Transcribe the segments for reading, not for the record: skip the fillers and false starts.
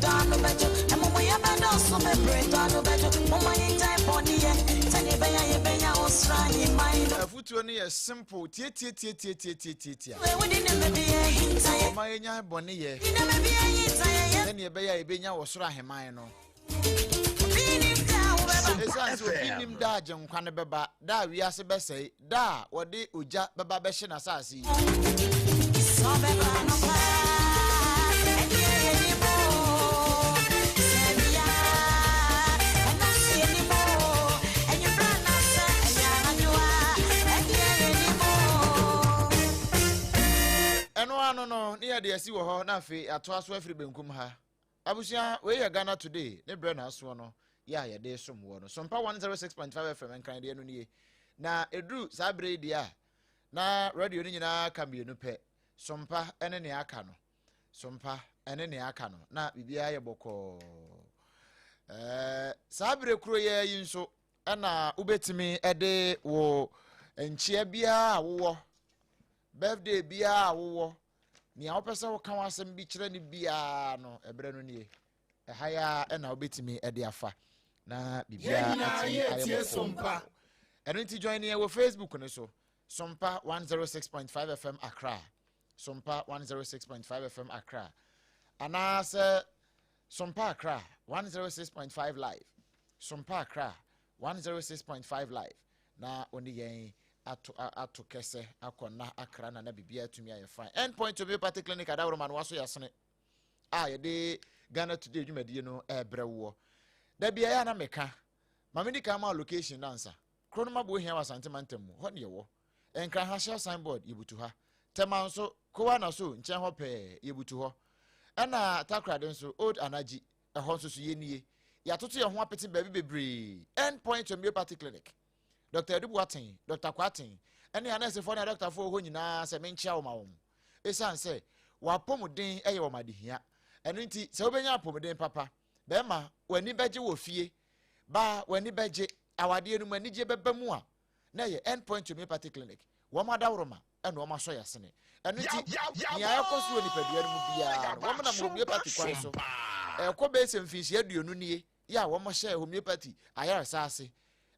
Tɔ ano bɛdwo, amumuyɛ bɛdɔɔso bebree. Tɔ ano bɛdwo, momma yɛngyae bɔneyɛ sɛdeɛ ɛbɛyɛ a yɛbɛnya wo soro ahemman no. Afotuo no yɛ simple, tietietietietietietie. Wodi ne mɛ bi ahinta yɛ. Ɔma yɛnya bɔne yɛ Di ne mɛ bi ahinta yɛ yɛ. sɛneɛ ɛbɛyɛ a yɛbɛnya wɔ soro ahemman no. Obi nim da a wobɛba. Ɛsiane sɛ obi FM. nim da a Agyenkwa no bɛba, da a wiase bɛsɛe, da a wɔde ogya bɛba bɛhye n'asase yi. Sɛ ɔbɛba no paa, ɛdeɛ yɛnim o. Sɛ bia, ɛno nso yɛnim o. Anwummerɛ anaasɛ ɛyɛ anadwo a, ɛdeɛ yɛnim o. Ɛno ano no ne yɛde asi wɔ hɔ, na afei atoa so afiri benkum ha. Abusua, wei yɛ Ghana Today ne berɛ na asoɔ no yɛ a yɛde som wɔ no. Sompa 106.5 FM Nkran deɛ no nie. Na ɛduru saa berɛ yi deɛ a, na radio no nyinaa ka mmienu pɛ, Sompa ne nea aka no, Sompa ne nea aka no, na biribiara yɛ bɔkɔɔ. Saa berɛ kuro yɛ yi nso ɛna wobɛtumi de wo nkyea biara a wowɔ, birthday biara a wowɔ, nea wopɛ sɛ woka w'asɛm bi kyerɛ no biara no, ɛberɛ no nie. Ɛha yi ara ɛna wobɛtumi de afa na biribiara Yɛn nyinaa atumi yɛ ayɛ tie bɔkɔɔ. Sompa. Ɛno nti join yɛn wɔ Facebook no so, Sompa 106.5 FM Accra, Sompa 106.5 FM Accra, anaasɛ Sompa Accra 106.5 Live, Sompa Accra 106.5 Live, na ɔne yɛn ato kɛsɛ akɔ na akra na biribiara atumi ayɛ fine. Endpoint Homeopathy Clinic adaworoma no waso yɛasene a yɛde Ghana Today dwumadie no ɛrebrɛ woɔ. Da biara yɛ a na meka ma medi kan ma location nansa kuro no ma bo ohia wɔ Asante mantam mu hɔ ne yɛwɔ Nkran ha, Shell signboard yɛbutu ha. Tɛma nso kowa na so nkyɛn hɔ pɛɛ yɛbutu hɔ, ɛna Takoradi nso Old Anagye ɛhɔ nso so yɛnie. Yɛatoto yɛn ho apete baabi bebree. Endpoint Homeopathy Clinic, Dr Adu Boaten, Dr Kwaten ɛne anɛsefoɔ ne adɔktafoɔ wɔ hɔ nyinaa sɛ menkyea wo ma wɔn, ɛsiane sɛ w'apɔmuden yɛ wɔn adehia. Ɛno nti sɛ wobɛnya apɔmuden papa, bɛrima w'ani bɛgye wɔ fie, baa w'ani bɛgye awadeɛ no mu, anigye bɛba mu a, na ɛyɛ Endpoint Homeopathy Clinic wɔn adaworoma ɛna wɔn asɔ yɛsene. Ɛno nti nea ɛkɔ so wɔ nipadua no mu biara no, wɔn nam homeopathy kwan so ɛkɔ bɛyɛ sɛ mfinhyia 20 nie yɛ a wɔn hyɛ homeopathy ayaresa ase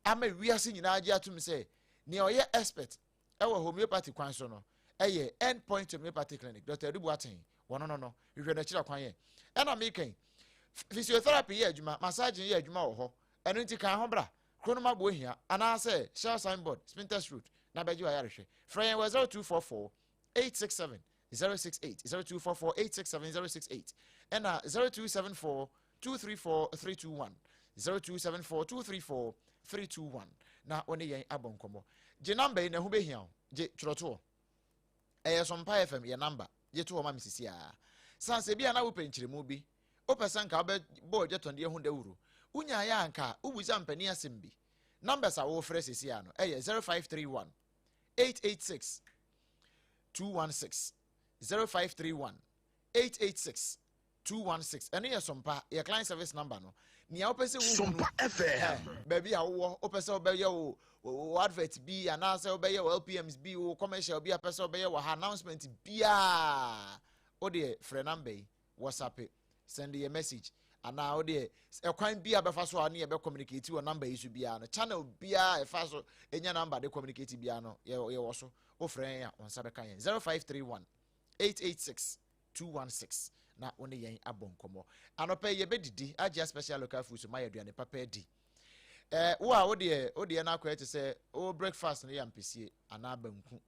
ama wiase nyinaa gye atum sɛ nea ɔyɛ expert ɛwɔ homeopathy kwan so no ɛyɛ Endpoint Homeopathy Clinic, Dr Adu Boaten. Wɔn no hwehwɛ n'akyiri kwan yɛ. Ɛna mekan physiotherapy yɛ adwuma, massaging yɛ adwuma wɔ hɔ. Ɛno nti kan ho bra Kronom Aboɔ Hia anaasɛ Shell signboard, Spintex Road, na bɛgye wɔ ayarehwɛ. Frɛ yɛn wɔ 0244 867 068, 0244 867 068, ɛna 0274 234 321, 0274 234 321, na wɔne yɛn abɔ nkɔmmɔ. Gye number yi na ɛho bɛhia wo. Gye twerɛtoɔ, ɛyɛ Sompa FM yɛ number. Gye to hɔ ma me sisi a san sɛ bi a na wopɛ nkyerɛmu bi, wopɛ sɛ nka wobɛbɔ adwatɔndeɛ ho dawuro, wonyaeɛ a nka wobusa mpani asɛm bi. Numbers a wɔfrɛ sisi a no ɛyɛ 0531 886 216, 0531 886 216. Ɛno yɛ Sompa yɛ client service number no. Nea wopɛ sɛ wohu no Sompa FM. Baabi a wowɔ, wopɛ sɛ wobɛyɛ wo advert bi anaasɛ wobɛyɛ wo LPMs bi, wo commercial bi a pɛ sɛ wobɛyɛ wɔ ha, announcement biaa, wodeɛ frɛ number yi, WhatsApp, send yɛ message, anaa wodeɛ ɛkwan bi a bɛfa so a ne yɛbɛ communicate wɔ number yi so biara no, channel biara ɛfa so ɛnya number de communicate biara no, yɛwɔ so. Wofrɛ yɛn a, wɔn nsa bɛka yɛn. 0531 886 216 na wo ne yɛn abɔ nkɔmmɔ. Anɔpɛ yi yɛbɛdidi agye special local food so ma yɛ aduane papa adi. Wo a wodeɛ no akɔyɛ te sɛ wo breakfast no yɛ ampesie anaa banku,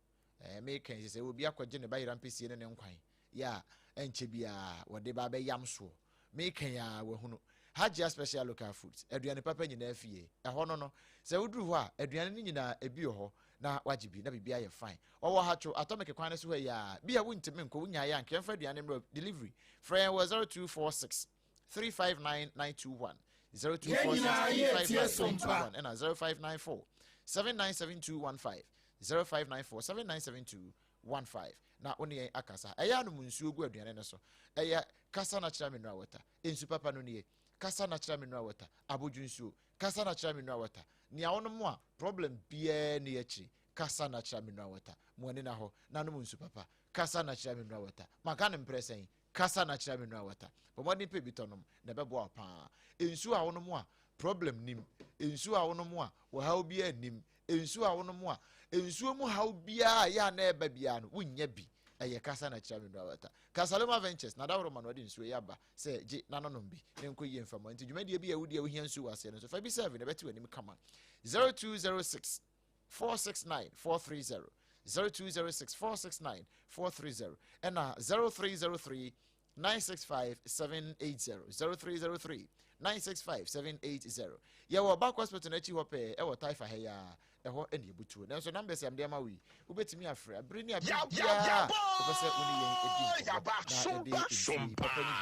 meka yi sɛ obi akɔgye ne bayera ampesie ne ne nkwan yɛ a ɛnkyɛ biara wɔde ba bɛyam soɔ. Meka yi a wahunu Hajia Special Local Foods, aduane papa nyinaa fie ɛhɔ no. Sɛ woduru hɔ a, aduane no nyinaa ebi wɔ hɔ na wagye bi na biribi ayɛ fine. Ɔwɔ Hatwo Atomic kwan no so hɔ yi a bi a wontumi nkɔ, wonyaeɛ a nkɛmfa aduane mmerɛ delivery. Frɛ yɛn wɔ 0246 359 921, 0246 359 921, ɛna 0594 797215, 0594 797215, na wo ne yɛn akasa. Ɛyɛ anom nsuo gu aduane no so. Ɛyɛ Kasa Natural Mineral Water, nsu papa no nie. Kasa Natural Mineral Water, abodwo nsuo, Kasa Natural Mineral Water, nea wonom a problem biara ni akyiri. Kasa Natural Mineral Water, mo ani na hɔ na nom nsu papa. Kasa Natural Mineral Water, maka ne mprɛ sɛn? Kasa natural mineral water. Bɔ mmɔden pɛ bi tɔ nom na ɛbɛboa wo paa. Nsuo a wonom a problem nim. Nsuo a wonom a wɔhaw biara nnim. Nsuo a wonom a nsuo mu haw biara a ɛyɛ a na ɛba biara no wonnya bi. Ɛyɛ Kasa natural mineral water. Kasaloma Ventures na daworo ma na ɔde nsuo yi aba sɛ gye na nonom bi na nkɔ yie mfa mu. Nti dwumadie bi a wodi a wohia nsuo wɔ aseɛ no nso fa bi serve na ɛbɛte w'anim kama. 0206 469 430, 0206 469 430, ɛna 0303 965 780, 0303 965 780. Yɛwɔ Back Hospital no akyi hɔ pɛɛ, ɛwɔ Taifa ha yi ara, ɛhɔ ɛne ɛbutuo. Nanso numbers a mede ama wo yi, wobɛtumi afrɛ abere ne abere biara wopɛ sɛ wo ne yɛn ɛdi nkɔmmɔ na yɛde nsuo yi papa no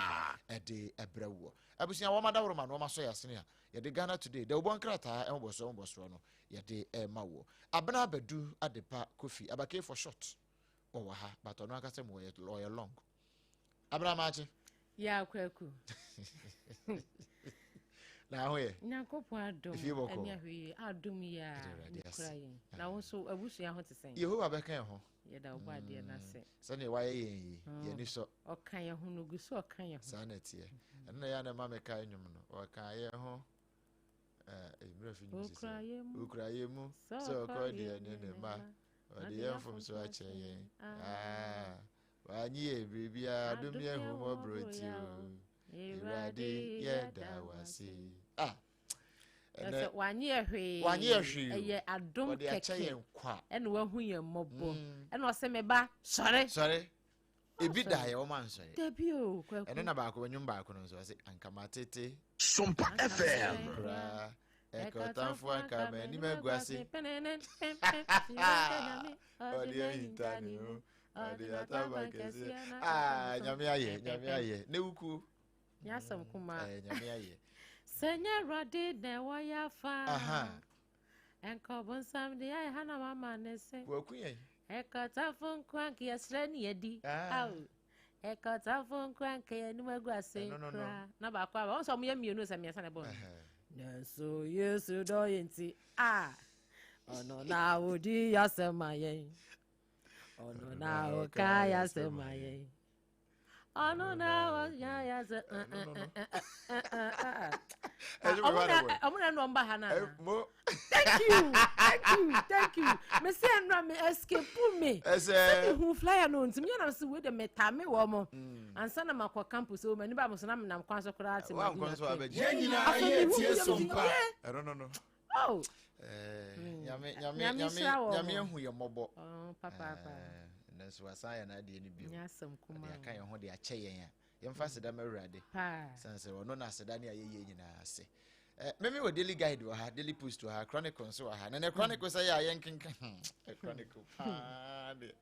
bi ɛde ɛbrɛ woɔ. Abusua, wɔn adaworo ma no wɔn asɔ yɛ asene a yɛde Ghana Today dawubɔ nkrataa ɛho bɔsoɔ no yɛde ɛma woɔ. Abena Abadu Adepa Kofi Abake for short ɔwɔ ha, but ɔno ankasa mu ɔyɛ long. Abena Maakye. Yɛ akwaku. Na ho yɛ. Nyankopɔn adom. Efie bɔkɔ. Ɛne ahwɛ adom yi a Awurade kura yɛn. Na wo nso abusua ho te sɛn? Yehowa bɛka yɛn ho. Yɛda wo bɔ adeɛ no ase. Sɛnea wayɛ yɛn yi, yɛn ani sɔ. Ɔka yɛn ho no gu so ɔka yɛn ho. Saa na ɛteɛ. Ɛno na yɛ a na ɛma mekae nnwom no. Ɔka yɛn ho. Mmerɛ fi nnwom sisi. Okura yɛn mu sɛ ɔkɔ deɛ ne ne mma. Ɔde yɛn mfomso akyɛ yɛn. Wanyi yɛn biribiara, adom ne ahummɔborɔ nti o. Awurade yɛda wo ase. Ah! Ɛnɛ wanye yɛ hwee. Wanye yɛ hwee. Ɛyɛ adom Ɔde akyɛ kɛkɛ. yɛn kwa. Ɛna wahu yɛn mmɔbɔ. Ɛna ɔsɛ me ba sɔre. Sɔre. Ebi da yɛ wɔn ansɔre. Dabi o Kwaku. Ɛno na baako nnwom baako no nso ɔsɛ anka matete. Sompa FM. Koraa ɛka ɔtamfo anka m'anim agu ase. Ɔde ahinta ne ho. Ɔde ataba kɛseɛ. Ah, Nyame ayɛ, Nyame ayɛ. Ne wukuo. Nyasɛm kuma. Nyame ayɛ. Sɛ nyɛ Awurade na ɛwɔ yɛ afa. Ɛnka ɔbonsam de ayɛ ha na mama ne se. Kwaku yɛn. Ɛka ɔtamfo nko anka yɛsrɛ ne yɛdi. Ao. Ɛka ɔtamfo nko anka yɛnim agu ase koraa. Na baako aba. Wɔn sɛ wɔn yɛ mmienu sɛ mmiɛnsa na ɛbɔ no. Nanso Yesu dɔ yɛn nti. A. Ɔno na odi yasɛm ma yɛn. Ɔno na ɔka yasɛm ma yɛn. Ɔno na ɔka yasɛm. Ɔmo na ɛnu ɔmba ha na. Thank you, thank you, thank you. Me se ɛnura me escape me. Ɛsɛ. Sɛ mi hu flyer no nti mi yɛn na se wei de me ta me wɔ mo. Ansa na ma kɔ campus o, mɛ ni ba mo so na mi nam kwan so koraa te ma Wa nkɔ nso abɛgye. Yɛn nyinaa yɛ tie Sompa. Ɛno no no. Oh. Nyame nyame nyame nyame ehu yɛ mmɔbɔ. Oh, papa papa. Nanso wasan yɛ n'adeɛ no bio. Nyasɛm kuma. Ɔde aka yɛn ho de akyɛ yɛn a. Yɛmfa aseda ma Awurade. Paa. San sɛ ɔno na aseda ne ayɛyie nyinaa ase. Meme wɔ Daily Guide wɔ ha, Daily Post wɔ ha, Chronicle nso wɔ ha. Na ne Chronicle sɛ yɛ a yɛnkenkan. Chronicle paa deɛ.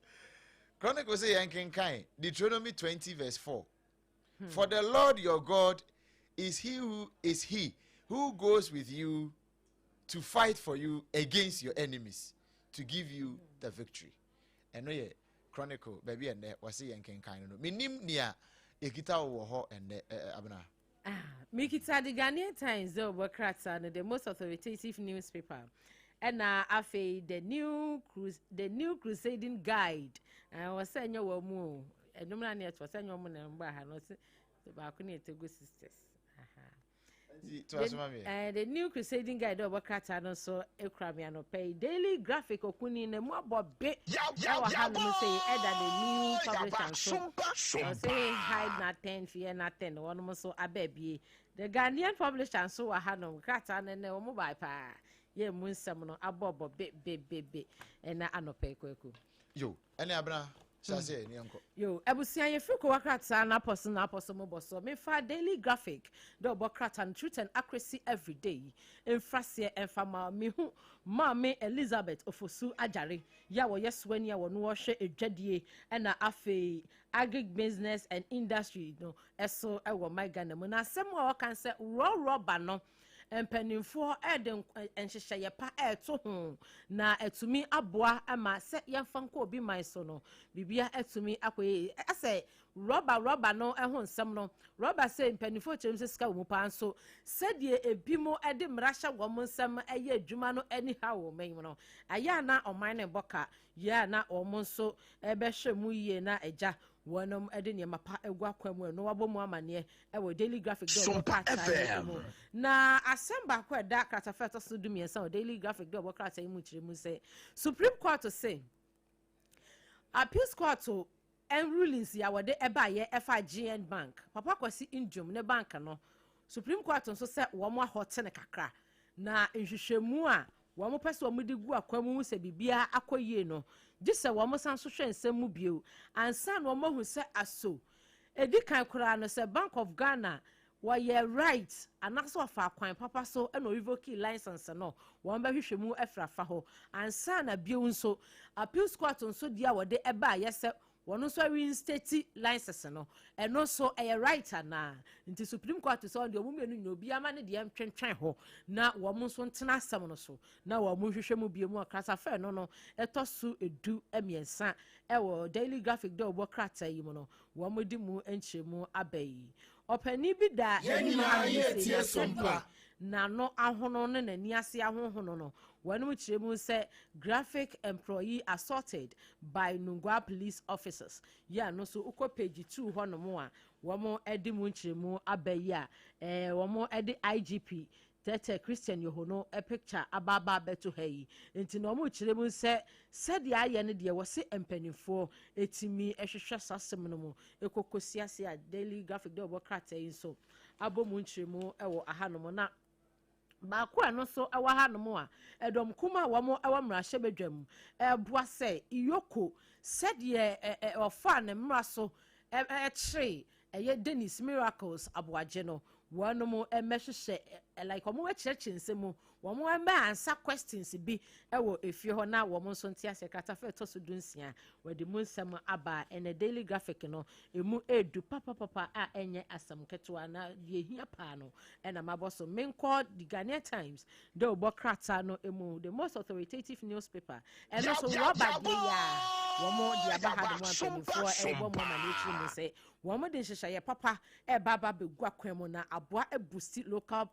Chronicle sɛ yɛnkenkan Deuteronomy 20 verse 4. For the Lord your God is he who goes with you to fight for you against your enemies, to give you the victory. Ɛno yɛ Chronicle baabi ɛnɛ wɔse yɛn kenkan no. Menim nea ekita wɔ hɔ ɛnɛ Abena. Mikita the Ghanaian Times dɛ ɔbɔ krataa no, the most authoritative newspaper. Ɛna afei the new Crusading Guide. Wɔsɛ ɛnyɛ wɔn mu o. Ɛnum na ne ɛto wɔsɛ ɛnyɛ wɔn na mbɔ ha no ɔsɛ baako ne Togo sisters. The new Crusading Guide dɛ ɔbɔ krataa no nso ekura mi anɔpɛ yi. Daily Graphic okuni na mu abɔ be ɛwɔ ha nom sɛ ɛda the new publisher nso. Ɔsɛ hide nothing, fear nothing. Wɔn nso aba abie. The Ghanaian publisher nso wɔ ha nom krataa no nɛ wɔn ba paa. Yɛ mu nsɛm no abɔ bɔ be be be be ɛna anɔpɛ yi Kwaku. Yo, ɛne Abena hyɛ ne yɛnkɔ. Yo, abusua yɛfiri kowa krataa na apɔ so na apɔ so mobɔ so. Mefa Daily Graphic dɛ ɔbɔ krataa no truth and accuracy every day. Mfraseɛ ɛmfa ma mehu Maame Elizabeth Ofosu Agyare yɛ a wɔyɛ soani a wɔno wɔhwɛ edwadie ɛna afei agric business and industry no ɛso ɛwɔ my Ghana mu. Na asɛm a wɔka sɛ rɔrɔba no mpanimfoɔ ɛde nhyehyɛeɛ pa ɛɛto ho na ɛtumi aboa ama sɛ yɛmfa nkɔ obi man so no biribia ɛtumi akɔ yie. Ɛsɛ rɔba no ɛho nsɛm no rɔba sɛ mpanimfoɔ kyerɛ mu sɛ sika wɔ mu paa nso sɛdeɛ ebi mo ɛde mmara hyɛ wɔn nsɛm ɛyɛ adwuma no ɛni ha wɔ ɔman mu no ayɛ a na ɔman no bɔ ka yɛ a na wɔn nso ɛbɛhwɛ mu yie na agya Wɔnom de nneɛma pa agu akwan mu, ɛno wabɔ mu amaneɛ wɔ Daily Graphic dɛ ɔbɔ Sompa krataa yi FM. mu. Na asɛm baako a ɛda kratafa a ɛtɔ so 13 wɔ Daily Graphic dɛ ɔbɔ krataa yi mu kyerɛ mu sɛ Supreme Court se Appeals Court ɛn rulings yi a wɔde ɛbaayɛ ɛfa GN Bank, Papa Kwasi Nduom ne bank no, Supreme Court nso sɛ wɔn ahɔte no kakra na nhwehwɛmu a wɔn pɛ sɛ wɔn de gu akwan mu sɛ biribiara akɔ yie no, gye sɛ wɔn san so hwɛ nsɛm mu bio ansa na wɔn ahu sɛ aso edi kan koraa no sɛ Bank of Ghana wɔyɛ right anaasɛ wɔfa akwan papa so ɛna ɔrevoke license no. Wɔn bɛhwehwɛ mu afiri afa hɔ ansa na bio nso Appeals Court nso deɛ a wɔde ɛbaayɛ sɛ wɔn nso reinstate license no, ɛno nso ɛyɛ right anaa. Nti Supreme Court sɛ ɔno deɛ, wɔn mmienu nyinaa, obiara ma ne deɛ ntwentwɛn hɔ na wɔn nso ntena asɛm no so na wɔn nhwehwɛ mu bio mu. Ɔkrasafɛ no ɛtɔ so 13 ɛwɔ Daily Graphic dɛ ɔbɔ krataa yi mu no, wɔn de mu nkyerɛmu aba yi. Ɔpanin bi da Yɛn anim nyinaa ha no yɛ sɛ tie sɛdeɛ Sompa. n'ano ahono ne n'ani ase ahohono no, wɔn kyerɛ mu sɛ "Graphic employee assaulted by Nungua police officers" yi a no nso wokɔ page 2 hɔnom a, wɔn de mu nkyerɛmu aba yi a wɔn de IGP Tɛtɛ Christian Yohono picture abaaba abɛto ha yi. Nti na wɔn kyerɛ mu sɛ sɛdeɛ ayɛ no deɛ, wɔsi mpanimfoɔ etimi hwehwɛ saa asɛm no mu ekoko siase a Daily Graphic de ɔbɔ krataa yi nso abɔ mu nkyerɛmu wɔ ahanom. Na baako a ɛno nso wɔ hanom a ɛdɔm kum a wɔn wɔ mmarahyɛbadwam ɛboa sɛ EOCO sɛdeɛ ɛ ɛ ɔfa ne mmara so ɛkyerɛ ɛyɛ Dennis Miracles Aboagye no, wɔnom mmɛhyehyɛ ɛ like wɔn bɛkyerɛkyerɛ nsɛm mu, wɔn mmɛ answer questions bi ɛwɔ efie hɔ na wɔn nso nte aseɛ. Kratafa ɛtɔ so 16 wɔde mu nsɛm aba. Ɛnɛ Daily Graphic no emu edu papapapa a ɛnyɛ asɛm ketewa, na deɛ ehia paa no ɛna mabɔ so. Menkɔ The Ghanaian Times de ɔbɔ krataa no emu, the most authoritative newspaper. Ɛno nso rɔba deɛ yi a wɔn de aba ha de mu, mpanimfoɔ ɛbɔ mu ama n'akyiri mu sɛ wɔn de nhyehyɛeɛ papa ɛba aba abɛgu akwan mu na aboa aboost local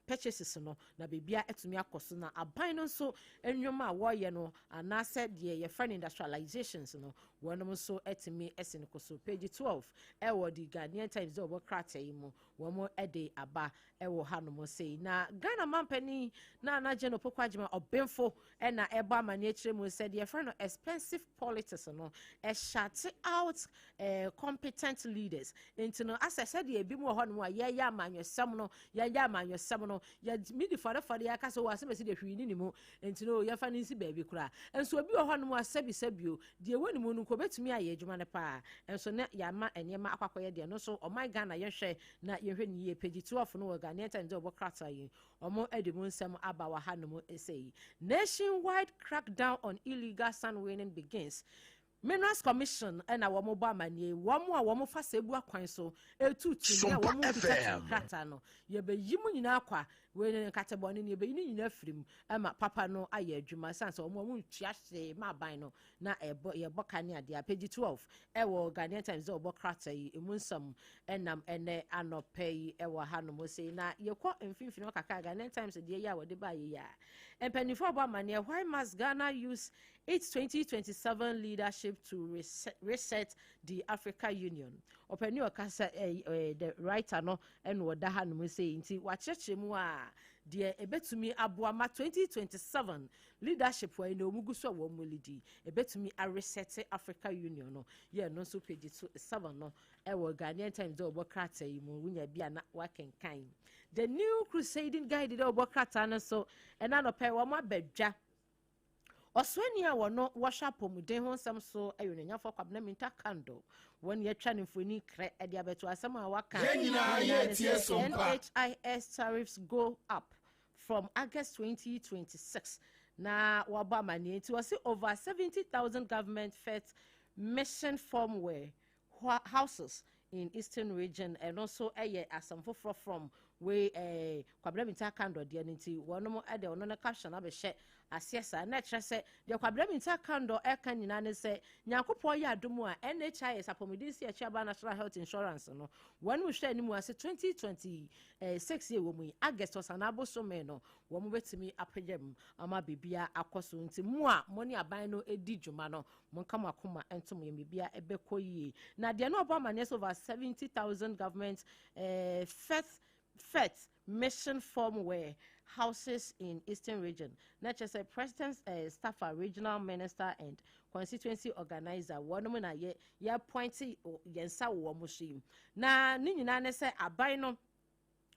purchases no na beebia atumi akɔ so, na aban no nso nneɛma a wɔreyɛ no anaasɛ deɛ yɛfrɛ no industrializations no, wɔnom nso atumi asi no kɔ so. Page 12 ɛwɔ The Ghanaian Times de ɔbɔ krataa yi mu, wɔn de aba ɛwɔ hanom sei. Na Ghana mampanin na anagye no Opoku Agyema ɔbɛnfo ɛna ɛbɔ amaneɛ kyerɛ mu sɛ deɛ yɛfrɛ no expensive politics no ɛshut out competent leaders. Nti no asɛ sɛdeɛ ebi mu wɔ hɔnom a yɛyɛ amanyɔsɛm no, yɛyɛ amanyɔsɛm no, yɛtumi di fɔdefɔde, yɛaka sɛ wɔ asɛm esi deɛ hwee ni ne mu, nti no yɛfa ne nsi baabi koraa. Nso obi wɔ hɔnom a sɛbisɛbio deɛ ɛwɔ ne mu no nko obɛtumi ayɛ adwuma no paa, nso ne yɛama nneɛma akɔ akɔyɛ deɛ no nso. Ɔman Ghana, yɛhwɛ na yɛhwɛ ne yie. Page 12 no wɔ Ghanaian Times de ɔbɔ krataa yi, ɔmo de mu nsɛm aba wɔ hanom sɛ "Nationwide crackdown on illegal sand winning begins." Minerals Commission ɛna wɔn bɔ amaneɛ wɔn a wɔn fa sɛ ebu akwan so etu tumi a Sompa wɔn kuta FM. tumi krataa no, yɛbɛyi mu nyinaa kwa. Wei ne nkatɛbɔne no, yɛbɛyi ne nyinaa firi mu ɛma papa no ayɛ adwuma, san sɛ wɔn a wɔn ntua hwee ma aban no na ɛbɔ yɛbɔ ka ne adeɛ. Page 12 ɛwɔ Ghanaian Times dɛ ɔbɔ krataa yi emu nsɛm ɛnam ɛnɛ anɔpɛ yi ɛwɔ hanom sei. Na yɛkɔ mfimfini hɔ kakra, Ghanaian Times deɛ yi a wɔde ba yi a mpanimfoɔ abɔ amaneɛ, "Why must Ghana use its 2027 leadership to reset the Africa Union?" Ɔpanin ɔkasa ɛ ɛ the writer no ɛna ɔda hanom sei, nti wakyerɛkyerɛ mu a deɛ ebetumi aboa ma 2027 leadership wɔ yi na wɔn gu so a wɔn mu lead ebetumi areset Africa Union no yɛ. No nso page 2 7 no ɛwɔ Ghanaian Times dɛ ɔbɔ krataa yi mu, wunya bi a na wakenkan. The New Crusading Guide dɛ ɔbɔ krataa no so, ɛna nɔpɛ wɔn abɛdwa ɔsoani a wɔno wɔhwɛ apɔmuden ho nsɛm so, ɛyɛ Onyanyafoɔ Kwabena Mintah Akandoh. Wɔn yɛtwa ne mfoni krɛ ɛde abɛto asɛm a waka. Yɛn nyinaa ne yɛ tie sɛ Sompa. "NHIS tariffs go up from August 2026" na wɔabɔ amanneɛ. Nti wɔse over 70,000 government first mission firmware houses in Eastern Region. Ɛno nso ɛyɛ asɛm foforɔ from Wei Kwabena Mintah Akandoh deɛ no nti wɔnom de ɔno no caption abɛhyɛ aseɛ saa. Na ɛkyerɛ sɛ deɛ Kwabena Mintah Akandoh ɛka nyinaa ne sɛ Nyankopɔn yɛ adom a NHIS, apɔmuden si akyi aba National Health Insurance no, wɔn hwɛ anim ase 2026 yɛ wɔ mu yi, August ɔsanaa bosome no, wɔn bɛtumi apagya mu ama biribia akɔ so. Nti mo a mo ne aban no di dwuma no, monka mo akoma ntom yɛn, biribia ɛbɛkɔ yie. Na deɛ na ɔbɔ amanneɛ sɛ over 70,000 government first mission form were houses in Eastern Region. Na kyerɛ sɛ President staffer, regional minister and constituency organizer, wɔnom na yɛ appoint yɛn nsa wɔ wɔn so yi. Na ne nyinaa ne sɛ aban no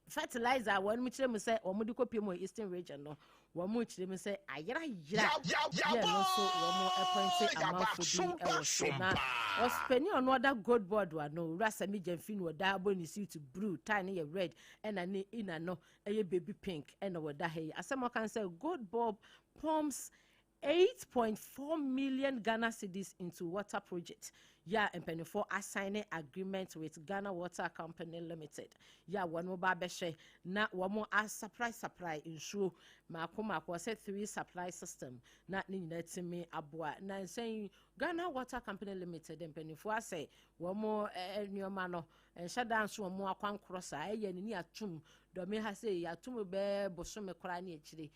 fertilizer a wɔn kyerɛ mu sɛ wɔn de kɔpie mu wɔ Eastern Region no, wɔn kyerɛ mu sɛ ayerayera yɛ no nso, wɔn appoint amanfo bi wɔ so. Na ɔspanin a ɔno ɔda Gold Board ano, Owura Sammy Gyamfi, no ɔda abɔ ne suit blue, tie no yɛ red, ɛna ne inner no ɛyɛ baby pink, ɛna wɔda ha yi. Asɛm a ɔka sɛ Gold Board pumps 8.4 million Ghana cedis into water project. Yeah, mpanimfoɔ assign agreement with Ghana Water Company Limited. Yeah, wɔn ba abɛhwɛ na wɔn asupply supply nsuo mako mako, ɔsɛ three supply system na ne nyinaa tumi aboa. Na nsɛn Ghana Water Company Limited mpanimfoɔ asɛ wɔn nneɛma no nhyɛ da nso wɔn akwankorɔ saa ɛyɛ ne ni atum dɔmi ha sɛ yɛatum bɛɛ bosome koraa ne akyire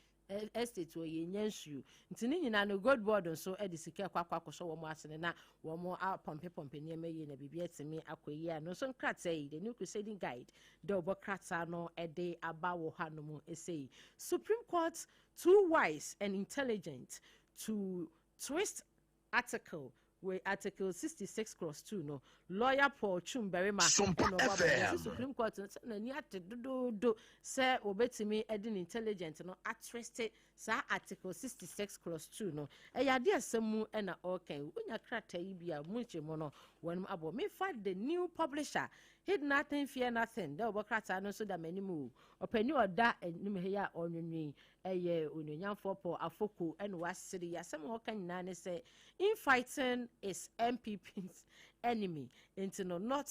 estate wɔ yɛn nya nsuo. Nti ne nyinaa no, Gold Board nso de sika ɛkɔ akɔsɔ wɔn asene na wɔn apɔmpepɔmpe nneɛma yie na biribi atumi akɔ yie. A no nso nkrataa yi, The New Crusading Guide de ɔbɔ krataa no de aba wɔ hanom ɛsɛ Supreme Court too wise and intelligent to twist article wei, article 66 clause 2 no. Lawyer Paul Twum Barima Sompa ɛna ɔbɔ abɔden FM. sɛ Supreme Court no sɛ n'ani ate dodoodo sɛ wɔbɛtumi de ne intelligent no atwist saa article 66 clause 2 no. Ɛyɛ adeɛ asɛm mu ɛna ɔreka. Wonya krataa yi bi a mu nkyɛmu no wɔn abɔ. Mefa The New Publisher, Hid Nothing Fear Nothing dɛ ɔbɔ krataa no nso da m'anim o. Ɔpanin a ɔda anim ha yi a ɔnwenwen ɛyɛ onuonyamfoɔ Paul Afoko, ɛna wasere yi. Asɛm a ɔka nyinaa ne sɛ infighting is NPP's enemy, nti no not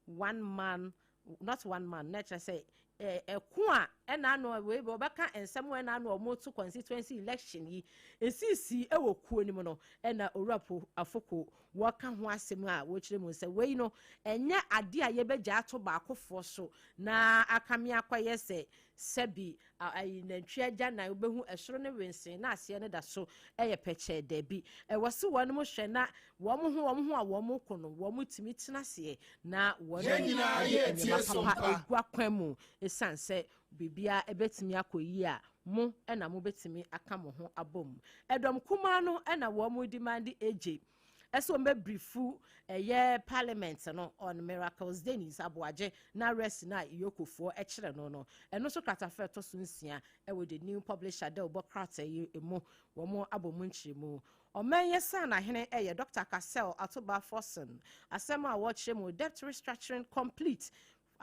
one man, not one man. Na kyerɛ sɛ ɛko a ɛna ano wei bɛ ɔbɛka nsɛm a ɛna ano ɔmo to constituency election yi esisi ɛwɔ kuo no mu no, ɛna Owura Paul Afoko wɔka ho asɛm a wɔkyerɛ mu sɛ wei no ɛnyɛ adeɛ a yɛbɛgya ato baakofoɔ so na akame akɔyɛ sɛ sɛbi ayi nantwi agya na wobɛhu ɛsoro ne wensen na aseɛ no da so ɛyɛ pɛkyɛɛ. Daabi, ɛwɔ se wɔn mo hwɛ na wɔn ho a wɔn ko no, wɔn tumi tena aseɛ na wɔn Yɛn nyinaa ɛde yɛ tie nneɛma papa Sompa. egu akwan mu, esan sɛ biribiara ɛbɛtumi akɔ yie a mo ɛna mo bɛtumi aka mo ho abɔ mu. Ɛdɔm kumaa no ɛna wɔn demand egye ɛsɛ wɔn bɛbrief ɛyɛ parliament no on Miracles Dennis Aboagye na rest na yokofoɔ ɛkyerɛ no. Ɛno nso kratafɛ ɛtɔ so 6 ɛwɔ The New Publisher dɛ ɔbɔ krataa yi mu, wɔn abɔ mu nkyerɛmu. Ɔman yɛ san n'ahene ɛyɛ Dr Cassiel Ato Baah Forson. Asɛm a wɔkyerɛ mu, debt restructuring complete.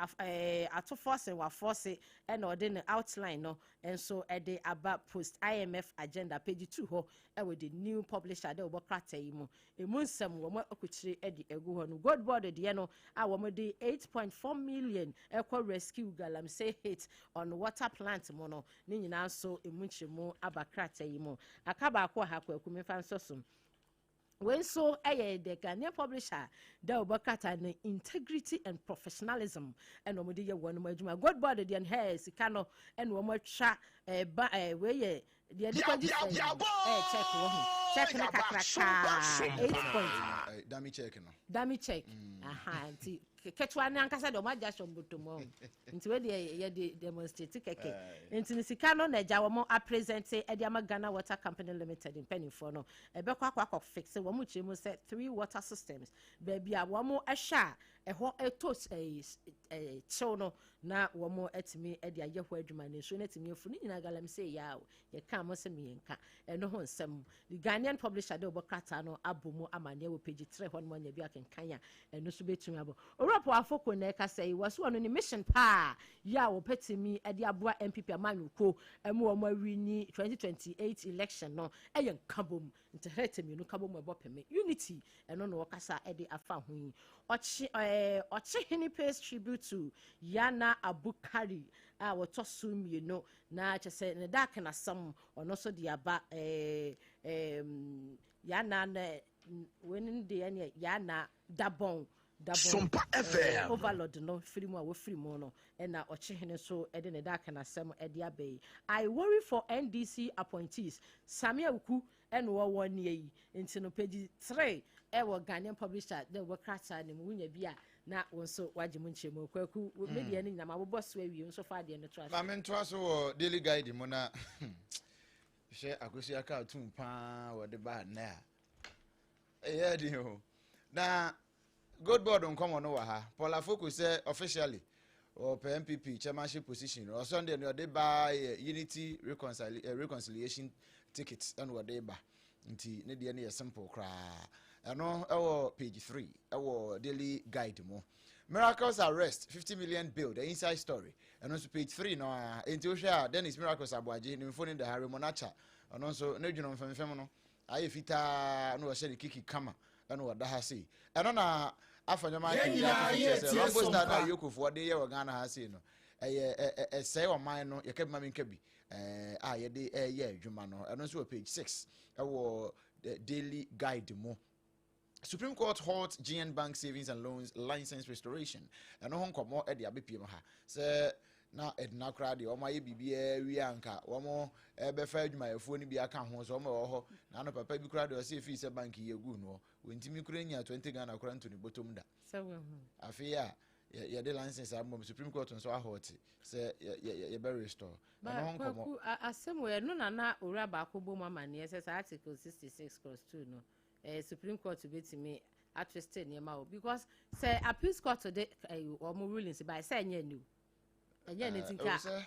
Ato Forson wafɔse, ɛna ɔde ne outline no nso ɛde aba, post IMF agenda, page 2 hɔ ɛwɔ The New Publisher dɛ wɔbɔ krataa yi mu. Emu nsɛm wɔn akukyire ɛde egu hɔ no, Gold Board deɛ no a wɔn de 8.4 million ɛkɔ rescue galamsey hit on water plant mu no, ne nyinaa nso emu nkyerɛmu aba krataa yi mu. Aka baako a ha kwaku mefa nso so. Wei nso yɛ The Ghanaian Publisher dɛ wɔbɔ krataa no, integrity and professionalism ɛna wɔde yɛ wɔn adwuma. Gold Board deɛ no hɛɛ sika no ɛna wɔn atwa ɛɛ ba wei yɛ deɛ de kɔgye check wɔ ho, check no kakrakaa eight point Dummy check no. Dummy check aha. Nti ketewa ne ankasa deɛ ɔmo agya hyɛ ɔmo mu ɔmo, nti wei deɛ yɛde demonstrate kɛkɛ. Nti ne sika no na agya wɔn apresent ɛde ama Ghana Water Company Limited mpanimfoɔ no, ɛbɛkɔ akɔ fix. Wɔn kyerɛ mu sɛ three water systems baabi a wɔn ɛhyɛ a ɛhɔ ɛtɔ kyew no na wɔn atumi ɛde ayɛ hɔ adwuma ne nsuo no atumi afu ne nyinaa. Galamsey yɛ a yɛka mo sɛ mmiɛnka ɛno ho nsɛm. The Ghanaian Publisher de ɔbɔ krataa no abɔ mu amanneɛ wɔ page 3 hɔ nom, anya bi akenkan a ɛno nso bɛtumi abɔ. Owura Paul Afoko na ɛka sɛ wɔ so ɔno ne mission paa yɛ a wɔpɛtumi de aboa NPP amanyɔkuo ɛmu wɔn awin 2028 election no ɛyɛ nkabom. Ntɛhrɛtɛ mmienu ka bɔ mu ɛbɔ pɛmɛ. Unity ɛno na wɔkasa ɛde afa ho yi. Ɔkye ɛɛ Ɔkyehene pays tribute to Yana Abukari a wɔtɔ so mmienu, na kyɛ sɛ ne da akenasɛm ɔno nso de aba. Ɛɛ ɛɛm Yana na wei ne deɛ ne Yana Dabɔn Dabɔn Sompa FM. Overlord no firi mu a wɔfiri mu no, ɛna Ɔkyehene nso ɛde ne da akenasɛm ɛde aba yi. "I worry for NDC appointees", Sammi Awuku ɛna wɔwɔ nie yi. Nti no page 3 ɛwɔ Ghanaian Publisher dɛ wɔ krataa ne mu, wonya bi a na wɔn nso wagye mu nkyɛn. Kwaku, media no nyinaa abobɔ so awie, nso fa adeɛ no to ase. Maame, ntoa so wɔ Daily Guide mu na hwɛ Akosua cartoon paa wɔde ba nnɛ a ɛyɛ den o. Na Gold Board nkɔmɔ no wɔ ha. Paul Afoko sɛ officially ɔpɛ NPP chairmanship position. Ɔsɔn deɛ no ɔde ba yɛ unity reconciliation ticket ɛna ɔde ba, nti ne deɛ no yɛ simple koraa. Ɛno ɛwɔ page 3 ɛwɔ Daily Guide mu. Miracles arrest, 50 million bill, the inside story, ɛno nso page 3 no a. Nti wohwɛ a, Dennis Miracles Aboagye ne mfoni da ha. Raymond Acha, ɔno nso ne dwono mfemfem no ayɛ fitaa na wɔhyɛ ne kiki kama ɛna wɔda ha sei. Ɛno na afa nneɛma Yɛn nyinaa yɛ sɛ tie Rambo star na Sompa. yokofoɔ de yɛ wɔ Ghana ha sei no, ɛyɛ ɛsɛe ɔman no. Yɛka bi ma menka bi a yɛde ɛyɛ adwuma no. Ɛno nso wɔ page 6 ɛwɔ the Daily Guide mu. Supreme Court halt GN Bank savings and loans license restoration, ɛno ho nkɔmmɔ ɛde abɛpie mu ha sɛ na ɛdina koraa deɛ wɔn ayɛ biribiara wie anka wɔn ɛbɛfa adwumayɛfoɔ no bi aka ho sɛ wɔn ɛwɔ hɔ. Na ano papa bi koraa deɛ ɔsɛ efi sɛ bank yi egu noɔ, wɔntumi koraa nya 20 Ghana koraa nto ne bɔtɔm da. Sɛ wohu. Afei a yɛde license abom, Supreme Court nso ahɔɔte sɛ yɛ yɛ yɛbɛ restore ɛno ho nkɔmmɔ. Kwaku, asɛm wɔ ɛno na na owura baako bɔ mu amanneɛ sɛ saa article 66 clause 2 no, Supreme Court bɛtumi atwist nneɛma o, because sɛ appeals court de wɔn rulings ba sɛ ɛnyɛ new, ɛnyɛ ne ti Ɛwɔ nka. Sɛ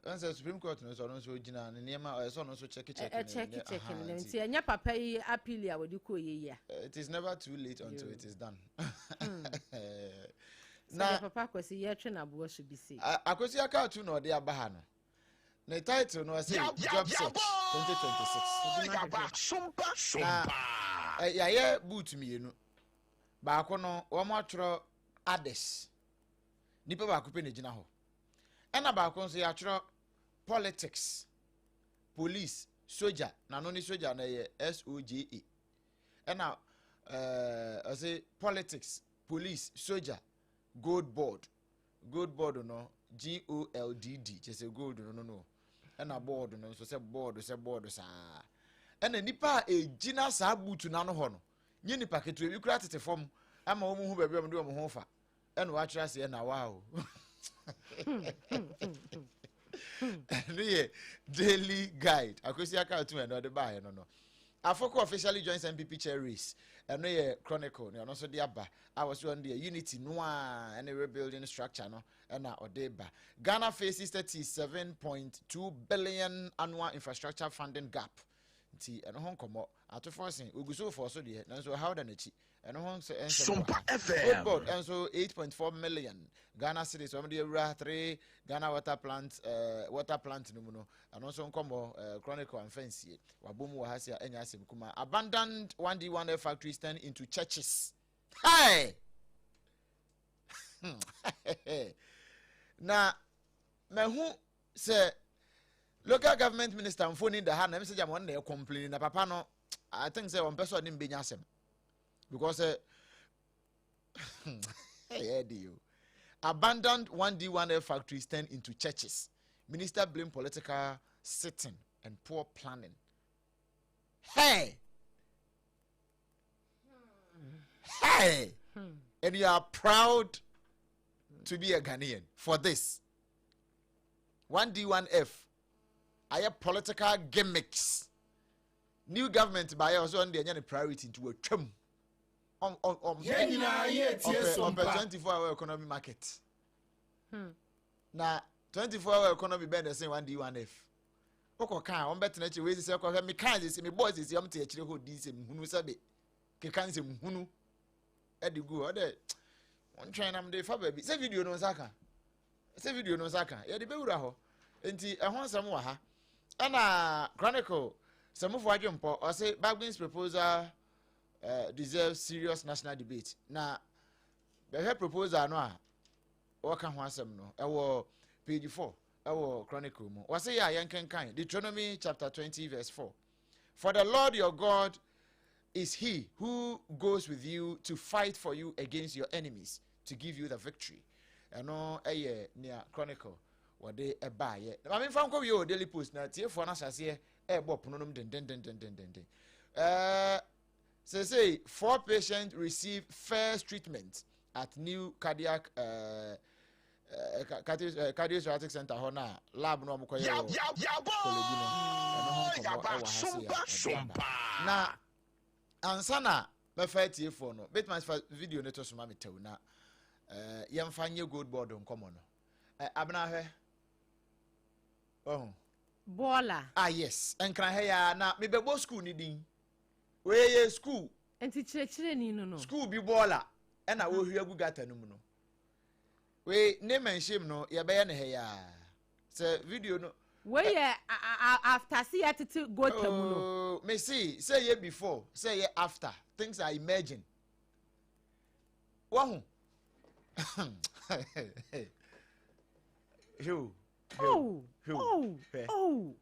ɛn sɛ Supreme Court no nso, ɔno nso gyina ne nneɛma, ɔyɛ sɛ ɔno nso kyɛke kyɛke. Ɛkyɛke kyɛke ne nti ɛnyɛ papa yi appeal a wɔde kɔɔ yɛ yi a. It is never too late until Yo. it is done. Na Na papa Kwasi yɛtwe n'aboɔ so bi se. Akosua cartoon na ɔde aba ha no, ne title no ɔsɛ "Job Search 2026". Yaba Sompa. Na Sompa. Yɛayɛ boot mmienu. Baako no wɔn atwerɛ "others", nipa baako pɛ na gyina hɔ, ɛna baako nso yɛatwerɛ "politics, police, soja". N'ano ne soja na ɛyɛ soja. Ɛna ɔsɛ "politics, police, soja, gold board". Gold board no, goldd, kyerɛ sɛ gold no, ɛna board no nso sɛ board, sɛ board saa. Ɛna nipa a egyina saa boot n'ano hɔ no nye nipa ketewa bi kura tete fam ama wɔn ho baabi a wɔn de wɔn ho fa, ɛna wɔatwerɛ aseɛ na wa o. Ɛno yɛ Daily Guide. Akosua cartoon ɛna ɔde baayɛ no. Afoko officially joins NPP chair race, ɛno yɛ Chronicle ne ɔno nso de aba a wɔso ɔno deɛ unity noa ɛne rebuilding structure no ɛna ɔde ba. Ghana faces 37.2 billion annual infrastructure funding gap, nti ɛno ho nkɔmmɔ atofoɔ sen ogu so fɔ so deɛ, nanso ɔhaw da n'akyi. Ɛno ho nso ɛnsɛm wɔ Sompa ha. FM. Gold Board nso 8.4 million Ghana cedis wɔn de awura three Ghana water plant water plant no mu no, ɛno nso nkɔmmɔ Chronicle amfa nsie wabɔ mu wɔ ha si a ɛnyɛ asɛm kuma. Abandoned 1D1F factories turn into churches. Hey! Na mahu sɛ local government minister mfoni da ha na ɛm sɛ gyama ɔno na ɛcomplain na papa no, I think sɛ ɔmpɛ sɛ ɔne mbɛnya asɛm because ɛyɛ de o. Abandoned 1D1F factories turn into churches. Minister blame political sitting and poor planning. Hey hey, and you are proud to be a Ghanaian for this. 1D1F ayɛ political gimmicks. New government baayɛ ɔsɛ ɔno deɛ ɛnyɛ ne priority, nti wɔatwam. Yɛn nyinaa yɛ tie Ɔpɛ Sompa. 24 hour economy market. Na 24 hour economy bɛn na ɛsɛn 1D1F? Wokɔ kaa wɔn bɛtena akyire wei sisɛ kɔhwɛ me kaa sisi me bɔɔ sisi wɔn te akyire hɔ di nsɛm hunu sɛbe keka nsɛm hunu ɛde gu hɔ ɔdɛ wɔn twɛn nam de fa baabi sɛ video no nsa ka, sɛ video no nsa ka yɛde bɛwura hɔ. Nti ɛho nsɛm wɔ ha. Ɛna Chronicle Sɛmufo adwempɔ ɔse Bagbin's proposal deserves serious national debate. Na bɛhwɛ proposal no a wɔka ho asɛm no ɛwɔ page 4 ɛwɔ Chronicle mu. Wɔse yɛ a yɛnkenkan Deuteronomy chapter 20 verse 4. For the Lord your God is he who goes with you to fight for you against your enemies to give you the victory. Ɛno ɛyɛ nea Chronicle wɔde ɛbaayɛ. Na maame nfa nkɔ wie wɔ Daily Post na tiefoɔ no ahyɛseɛ ɛrebɔ pono nom dendendendendenden. Seesei four patients receive first treatment at new cardiac cardiothoracic center hɔ na lab no a wɔkɔyɛ wɔ Korle Bu no, ɛno ho nkɔmmɔ ɛwɔ ha se a ɛde aba. Na ansa na mɛfa atiefoɔ no, bɛtumi afa video no to so ma me tɛw na yɛmfa nyɛ Gold Board nkɔmmɔ no. Abena, hwɛ ɔho. Bɔɔla. Ah yes, Nkran ha ya na mebɛbɔ school ne din. Wei yɛ school. Nti kyerɛkyerɛni no. School bi bɔɔla ɛna wɔhwie agu gutter no mu no. Wei name and shame no, yɛbɛyɛ ne ha ya sɛ video no. Wei yɛ after se yɛtete gutter mu no. Oh, me see sɛ yɛ before, sɛ yɛ after, things are emerging. Wahu hwɛ. Oh. Hwɛ. Oh. Hwɛ. Oh.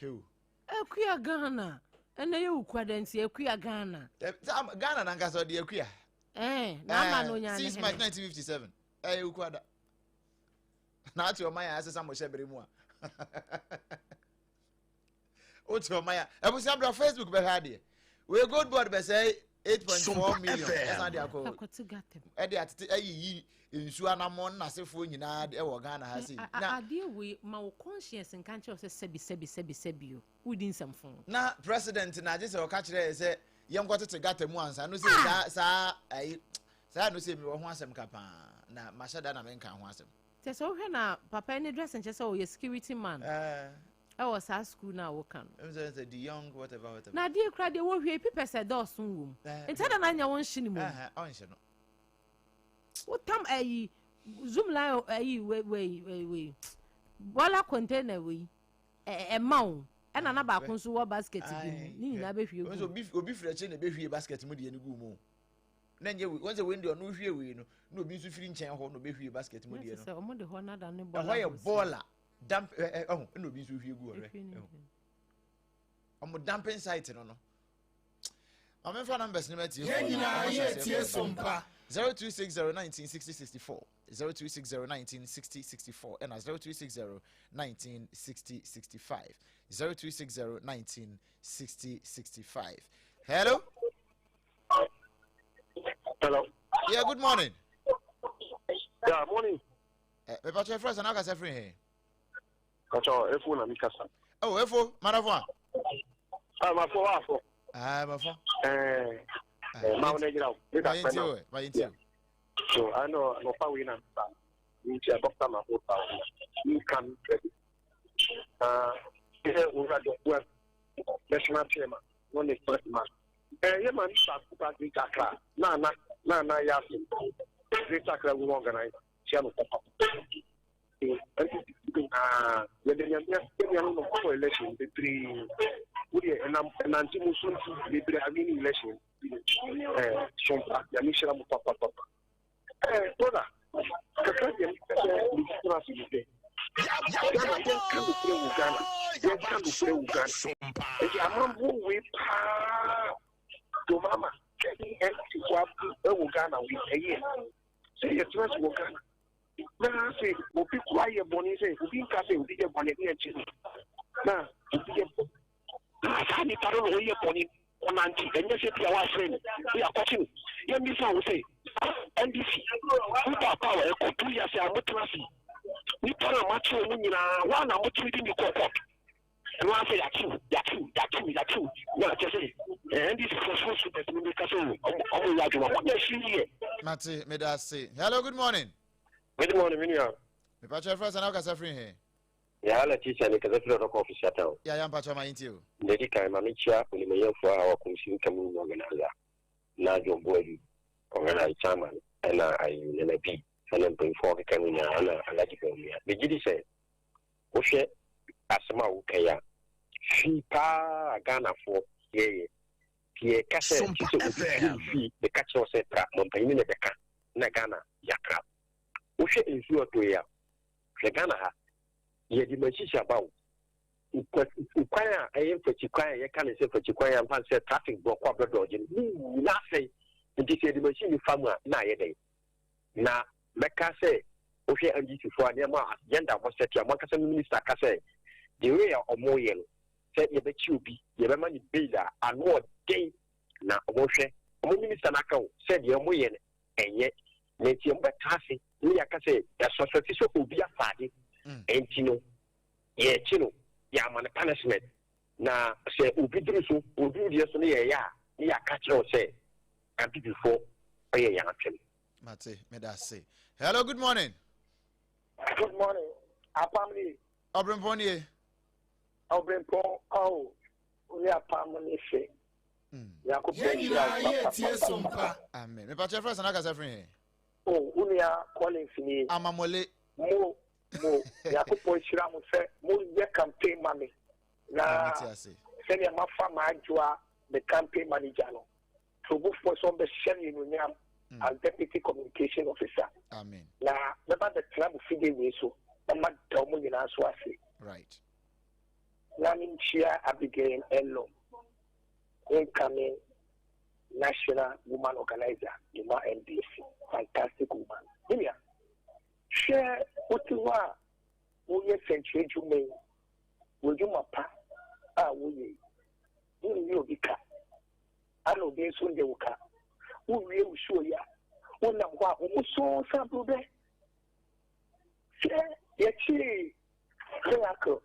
Hwɛ. Akua Ghana, ɛnɛ yɛ wukua dɛ nti akua Ghana. Ghana nankasa ɔde akua. Na ama no nya ne 6 March 1957 ɛyɛ wukua da na ate ɔman yɛ asesa mo hyɛ bere mu a wote ɔman yɛ abusua bra Facebook bɛhwɛ adeɛ. Wei Gold Board bɛsɛe 8.4 million ɛsan de akɔ akɔte gutter mu. Ɛde atete ayiyi nsuo anammɔn n'asefoɔ nyinaa ɛwɔ Ghana ha sei. Na adeɛ wei ma wo conscience nka nkyerɛ wo sɛ sɛbi, sɛbi, sɛbi, sɛbi o, wodi nsɛmfo. Na president na agye sɛ ɔka kyerɛ yɛ sɛ yɛnkɔ tete gutter mu ansa no sɛ saa ayi saa no sɛ mewɔ ho asɛm ka paa na mahyɛ da na menka ho asɛm. Kyɛ sɛ wohwɛ na papa yi ne dress nkyɛ sɛ ɔyɛ security man ɛwɔ saa school no a woka no. Ɛm sɛ the young whatever whatever. Na adeɛ kura deɛ wɔhwie pipɛ sɛ dɔɔso wɔ mu nti ada na anya wɔn nhye ne mu. Ɔnhye no. Wotam ayi zoom line ayi wei wei wei wei bɔla container wei ɛma wo, ɛna na baako nso wɔ basket bi mu ne nyinaa bɛhwie gu. Gu. Obi firi akyire na ɛbɛhwie basket mu deɛ no gu mu na nyɛ wei wɔn sɛ wei deɛ ɔno hwie wei no na obi nso firi nkyɛn hɔ na ɔbɛhwie basket mu deɛ no. Sɛ ɔmo de hɔ nada ne bɔla. Ɛhɔ yɛ bɔɔla dump ɛ ɛ ɛho ɛna obi nso hwie gu hɔ. Ehwie ne ɛho ɔmo dumping site no. Maame, nfa numbers ne ma tie. Yɛn nyinaa yɛ tie Sompa. 0260 19 60 64, 0260 19 60 64, ɛna 0260 19 60 65, 0260 19 60 65. Hello. Hello. Yeah, good morning. Yeah, morning. Mepa kyerɛ frɛ sɛ na akasɛ firi he? Kacho, efo na mi kasa. Oh, efo madafo a. Ah, ma fo wa fo. Ah, mafo. Ma wo na gira wo. Mi ma ka yɛntie pɛ na. o, ma yɛntie o. So, I know no pa we na sa. Mi ti doctor ma fo ta. Mi kan ready. Ah, eh owura do wa national chairman, no ne first man. Ye ma mi sa ku pa Greater Accra. Na na na na ya se. Greater Accra we organize. Chia no papa. Ah, yɛde nyame yɛnua no kɔ election bebree, wodeɛ ɛnam ɛnante mu so nti bebree awi ne election Sompa, Nyame hyira mo papapapa. Brother kakra deɛ, mepɛ sɛ mesitena ase bi sɛ Ghana yɛnka nokorɛ wɔ Ghana, yɛnka nokorɛ wɔ Ghana. Nti amamboɔ wei paa domama ɛne NDC fo abo ɛwɔ Ghana wei, ɛyɛ sɛ yɛtena ase wɔ Ghana na sɛ obi kura yɛ bɔne, sɛ obi nka sɛ obi yɛ bɔne ne akyi no na obi yɛ bɔne na saa nipa no na ɔyɛ bɔne ɔnante, ɛnyɛ sɛ bia wafrɛ no bi akɔkye no. Yɛmmisa wo sɛ NDC woba power ɛkɔ 2 years a motena ase, nipa no a makye mu nyinaa woa na motumi de ne kɔ court ɛno ara sɛ yɛakyew, yɛakyew, yɛakyew, yɛakyew na kyɛ sɛ NDC fo so so bɛtumi de ka sɛ ɔmo yɛ adwuma, monyɛ hwee yɛ. Mate, meda ase. Hello, good morning. Good morning, menua. Mepa kyerɛ frɛ sɛ na wokasa firi he? Yàrá teacher ne kasa firi Ɔdɔkɔ official town. Yɛayɛ mpakyɛ ma yɛntie o. Na edi kan, maame kyia onimonyɛfoɔ a wakɔmsi ntam mu organizer na John Boadu organizer chairman, ɛna ayi Nana bi ɛna mpanyinfoɔ a ɔkeka no nyinaa, ɛna Alhaji Bawumia. Megye di sɛ wohwɛ asɛm a woka yi a Fi paa a Ghanafoɔ yɛyɛ. Nti yɛka sɛ Sompa gye sɛ obi pue FM. ne fie bɛka kyerɛ wo sɛ pra, mampanin na ɛbɛka na Ghana yɛapra. Wohwɛ nsuo a ɛtɔ yi a, hwɛ Ghana ha, yɛde machines aba o. Kwan a ɛyɛ mfakyi kwan a yɛka no sɛ mfakyi kwan a mfa sɛ traffic brɔko a bɛdɔɔgye no, ne nyinaa asɛe. Nti sɛ yɛde machine fa mu a, na ayɛ dɛn? Na mɛka sɛ wohwɛ NDC foɔ a nneɛma a agenda a wɔsɛte a wɔn ankasa no minister ka sɛ the way a wɔyɛ no sɛ yɛbɛkye obi yɛbɛma no bail a ano ɔden na wɔhwɛ wɔn minister no aka o sɛ deɛ wɔyɛ no ɛnyɛ na nti wɔbɛka ase ne yɛaka sɛ yɛasɔsɔte sɛ obi afa ade nti no yɛkye no yɛama no punishment na sɛ obi duru so oduru deɛ so no yɛyɛ a ne yɛaka kyerɛ wo sɛ abibifoɔ ɔyɛ yɛn atwem. Mate, meda ase. Hello, good morning. Good morning. Apam ni. Ɔbrempɔn nie. Ɔbrempɔn awo ne apam ne fɛ. Nyankopɔn Yɛn nhyira nyinaa wo yɛ tie papapapa. Sompa. Amen. Mepakyɛ frɛ sɛ na kasa firi he? O wo nua Collins nie. Amamole. Mo mo Nyankopɔn nhyira mo sɛ moyɛ campaign ma me na Mate ase. sɛnea mafa m'adwoa the campaign manager no Togofoɔ sɛ ɔmbɛhyɛ me anuonyam as deputy communication officer. Amen. Na mɛba bɛtena mo fidie wei so na mada ɔmo nyinaa so ase. Right. Na menkyia Abigail Elom, incoming national woman organizer Duma NDC, fantastic woman. Minia, hwɛ wote hɔ a woyɛ sɛnkyerɛ dwuma yi, w'adwuma pa a woyɛ yi, wonwie obi ka, ana obi nso nde wo ka. Wowie wo show yi a, wonam hɔ a wɔn so sabro bɛ. Hwɛ yɛkyee Miracle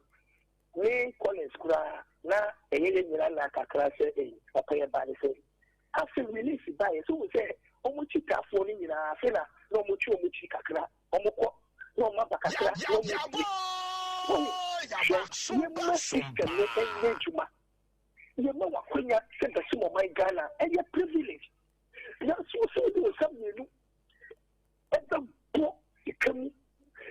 ne Collins koraa na ɛyɛ yɛn nyinaa na kakra sɛ ɛyi papa yɛ ba ne sɛ afei release ba yɛ so wo sɛ wɔn kyi taafoɔ no nyinaa afei na na wɔn kyi wɔn kyi kakra wɔn kɔ na wɔn aba kakra na wɔn pie wɔn hwɛ yɛma system no ɛnyɛ adwuma yɛma wakonya sɛ bɛsi mɔ ɔman Ghana ɛyɛ privilege nanso sɛ wode wo nsa mmienu ɛbɛbɔ sika mu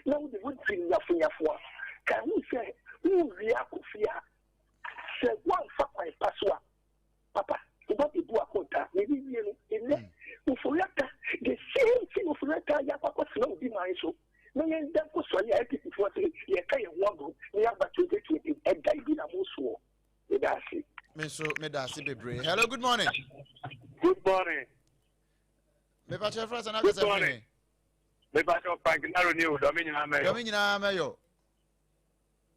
na wode wodi nyafonyafoa ka ho sɛ wowie akɔ fie a sɛ woamfa kwan pa so a papa woba bɛbu akonta na ebi wie no ɛnɛ Ofori-Atta the same thing Ofori-Atta yɛ akɔ akɔtena obi man so na yɛn da nkɔ sɔre a NPP foɔ sɛ yɛka yɛn ho agorɔ na yɛaba 2020 ɛda bi na mo soɔ meda ase. Me nso meda ase bebree. Hello, good morning. Good morning. Mepakyɛ frɛ sɛ na Good kasa firi morning. he? Mepakyɛ Frank Naro ni o, dɔmi nyinaa mɛyɔ. Dɔmi nyinaa mɛyɔ.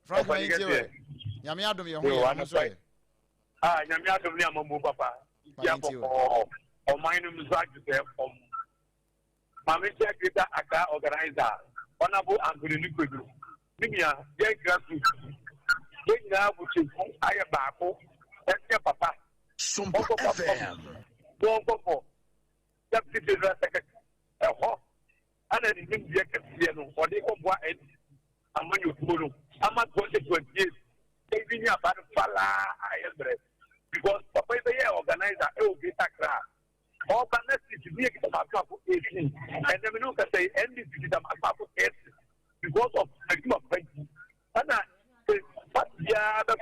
Frank Ɔfa ma ni yɛntie kɛseɛ. wɛ. Nyame adom yɛn ho Yo, yɛ ho anɔpa so yi. yɛ. Ah, nyame adom ne amammuo papa. Ma Nti yɛntie wɛ. abɔkɔɔ. Ɔman no mu nso agye sɛ fam. Maame nkyɛn Greater Accra organizer, Honorable Anthony Nukwedu. Me nua, yɛn grassroots. Yɛn nyinaa bɔ kyenku ayɛ baako. Ɛsɛ papa. Sompa Ɔnkɔkɔ FM. Wɔnkɔkɔ deputy general secretary ɛhɔ ana ne nimdeɛ kɛseɛ no ɔde kɔboa NDC amanyɔkuo no ama 2028 ebi ne aba no falaa ayɛ mmerɛ because papa yi bɛyɛ organizer ɛwɔ Greater Accra ɔba na seat bi yɛ kita baako baako 18 ɛnna mi ne kasa yi NDC kita baako baako 30 because of adwuma pa nti ɛna party biara bɛ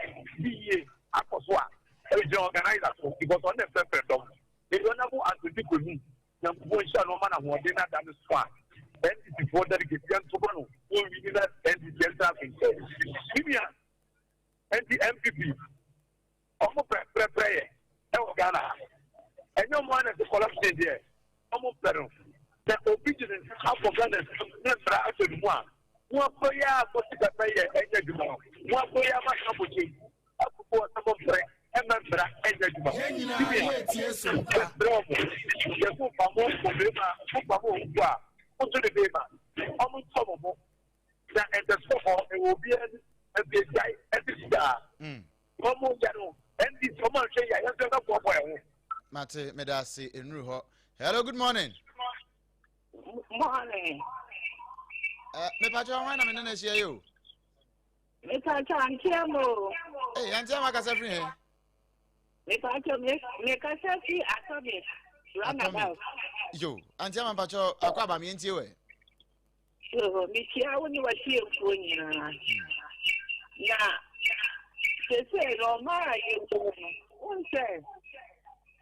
bi yie akɔ so a ɛgyina organizer so because ɔno na ɛfrɛfrɛ dɔm ebi ɔnabo Anthony Konu Nyankopɔn nhyira no ɔma no ahoɔden no ada no so a NDC foɔ delegate yɛn nto ma no wɔn wi na NDC yɛn nsa ase nkyɛn ne nua nti NPP ɔmo pɛprɛprɛ yɛ ɛwɔ Ghana ha ɛnyɛ ɔmo ana sɛ corruption deɛ ɔmo pɛ no na obi gyina akɔ Ghana ne mmara ahyɛ ne mu a mo akɔ yɛ a mo si pɛpɛ yɛ ɛnyɛ adwuma no mo akɔ yɛ ama ka mo kye akoko ɔsɛ mo mpere ɛmɛ mmara ɛnyɛ adwuma. Yɛn nyinaa yɛ tie Sompa. Ɛbrɛ ɔmo yɛ mo fa mo obirima mo fa mo owuku a mo nso de bema ɔmo ntɔ mo ho na ɛntɛsɔ hɔ ɛwɔ obiara ni ɛbi egyae ɛbi fitaa ɔmo yɛ no NDC ɔmo ahwɛ yɛ yɛn nso ɛbɛ bɔbɔ ɛho. Mate, meda ase nnuru hɔ. Hello, good morning. Morning. Mepakyɛ hwan na me ne no ahyia yi o? Mepakyɛ anteɛ mo. Ee, anteɛ mo akasa firi he? Mepakyɛ mekasa fi Atomic roundabout. Yo, anteɛ ma mpakyɛ akɔ aba me yɛntie wɛ. So, mekyia wo ne w'atiefoɔ nyinaa. Na Seesei no, ɔman a yɛwɔ mu no, wohu sɛ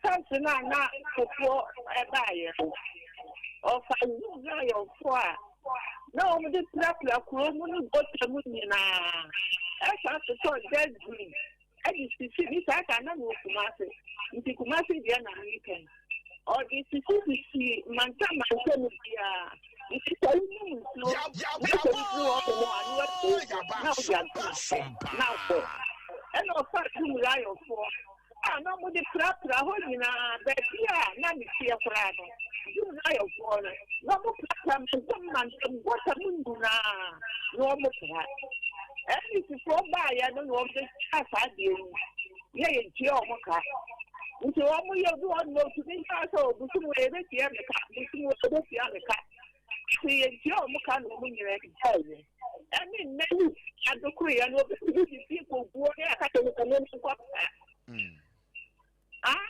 first no a na Kufuor baeɛ no, ɔfa Zoom Lionfoɔ a na wɔde prapra kuro mu ne gɔta mu nyinaa, ɛsan totɔ dustbin de sisi bi saa ta na mewɔ Kumasi, nti Kumasi deɛ na meka yi. Ɔde sisisisi mantam mantam biara. Nti sɛ wonom nsuo na sɛ wofiri hɔ kɔ a na woatue na wode ato na akɔ. Ɛna ɔfaa Dum Lionfoɔ a na wɔde prapra hɔ nyinaa baabi a na meteɛ koraa no Dum Lionfoɔ no na wɔprapra mantam mantam gɔta mu nyinaa na wɔpra. NDCfoɔ baeɛ no na wɔbɛtwaa saa adeɛ yi yɛ yɛntua wɔn ka. Nti wɔn yɛ obi wɔ hɔ nom a otumi nka sɛ o bosom wei ebetua me ka, bosom wei ebetua me ka. Nti yɛntua wɔn ka na wɔn nyinaa gyaeɛ. Ɛne nnɛ yi adokoroyɛ no obi tumi de fi kɔguo ne aka sɛ nipa no nkɔ saa. Ah,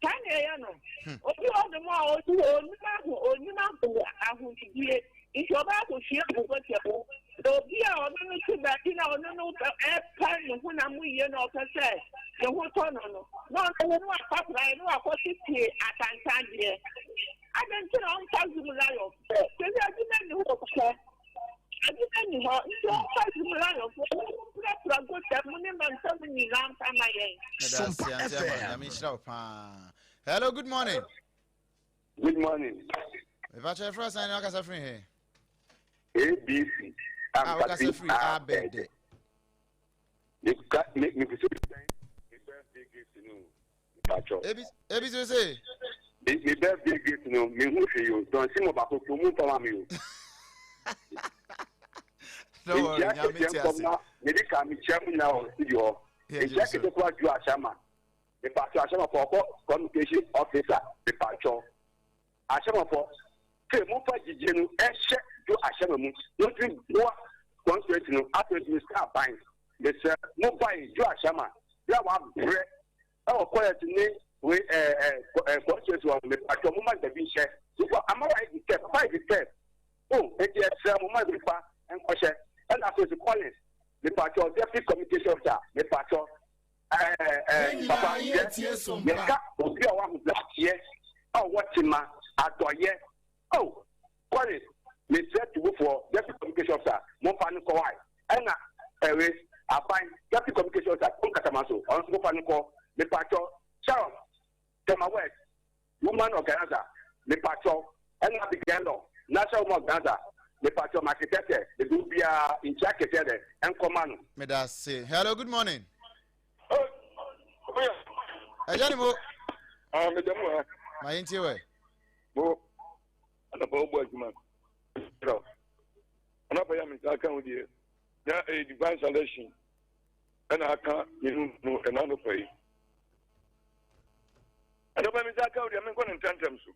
saa na ɛyɛ no. Obi wɔ hɔ nom a ɔdi hɔ onim aho onim aho ahonidie nti ɔbaa akɔhwie agu bɔtɔ mu. Na obi a ɔno no te baabi na ɔno no ɛpɛ ne honam mu yie na ɔpɛ sɛ ne ho tɔ no no na ɔno no na wakɔ apraeɛ na wakɔ tete atantandeɛ. Adɛn nti na ɔmfa Zoom lion fo? Sɛ sɛ adwuma nni hɔ papa. Adwuma nni hɔ nti ɔmfa Zoom lion fo na ɔmprapra gota mu ne mantam nyinaa mfa ma yɛn. Meda ase Auntie Ama, Nyame nhyira wo paa. Hello, good morning. Good morning. Mepakyɛ ɛfrɛ sɛn ne wakasa firi he? ABC. Ah, wakasa firi Abɛdɛ. Mekusu sɛn me birthday gift no mepakyɛ. Ebi so se. Me birthday gift no me hu hwee o dɔnsi mo baako po mu nfa ma mi o. Don't worry, nyame ti ase. Mede ka mekyia mu nyinaa wɔ studio hɔ. Nkyia kete kora dwo ahyɛma. Mepatwɔ ahyɛmafo ɔkɔ communication officer mepatwɔ ahyɛmafo se momfa gyigye no ɛhyɛ dwo ahyɛma mu na ɔtumi boa constituency no afei ɔtumi sika aban mesrɛ mo bae dwo ahyɛma berɛ a wabrɛ ɛwɔ kɔyɛt ne we ɛɛ ɛɛ constituency wɔ mepatwɔ mo ma dabi nhyɛ nipa ama wa yɛ step papa yɛ step o eti ɛsrɛ mo ma nipa nkɔhyɛ ɛna afei so Collins mepatwɔ deputy communication officer mepatwɔ Ɛɛ, papa, yɛ, yɛka obi a ɔwɔ ahobrɛaseɛ, a ɔwɔ tema, adɔyɛ. Oh, Collins, mesrɛ Tubufoɔ, Deputy Communication Officer, momfa no nkɔ wae. Ɛna, ɛwe, aban, Deputy Communication Officer, Tom Katamaso, ɔno nso momfa no nkɔ. Mepakyɛw, Sharon, Tema West, Woman Organizer, mepakyɛw, ɛna Abigail Law, National Woman Organizer, mepakyɛw, mate sɛ sɛ mede obiara nkyia kɛseɛ dɛ nkɔma no. Meda ase. Hello, good morning. Ɛgya ne mo. Ah, meda mu ha. Ma yɛntie wɛ. Mo, anapa wobɔ adwuma. Anapa yɛ me nsa aka ho deɛ. Na ɛyɛ divine selection. Ɛna aka menu no ɛna anɔpa yi. Anɔpa mi nsa aka wo deɛ menkɔ ne ntɛntɛm so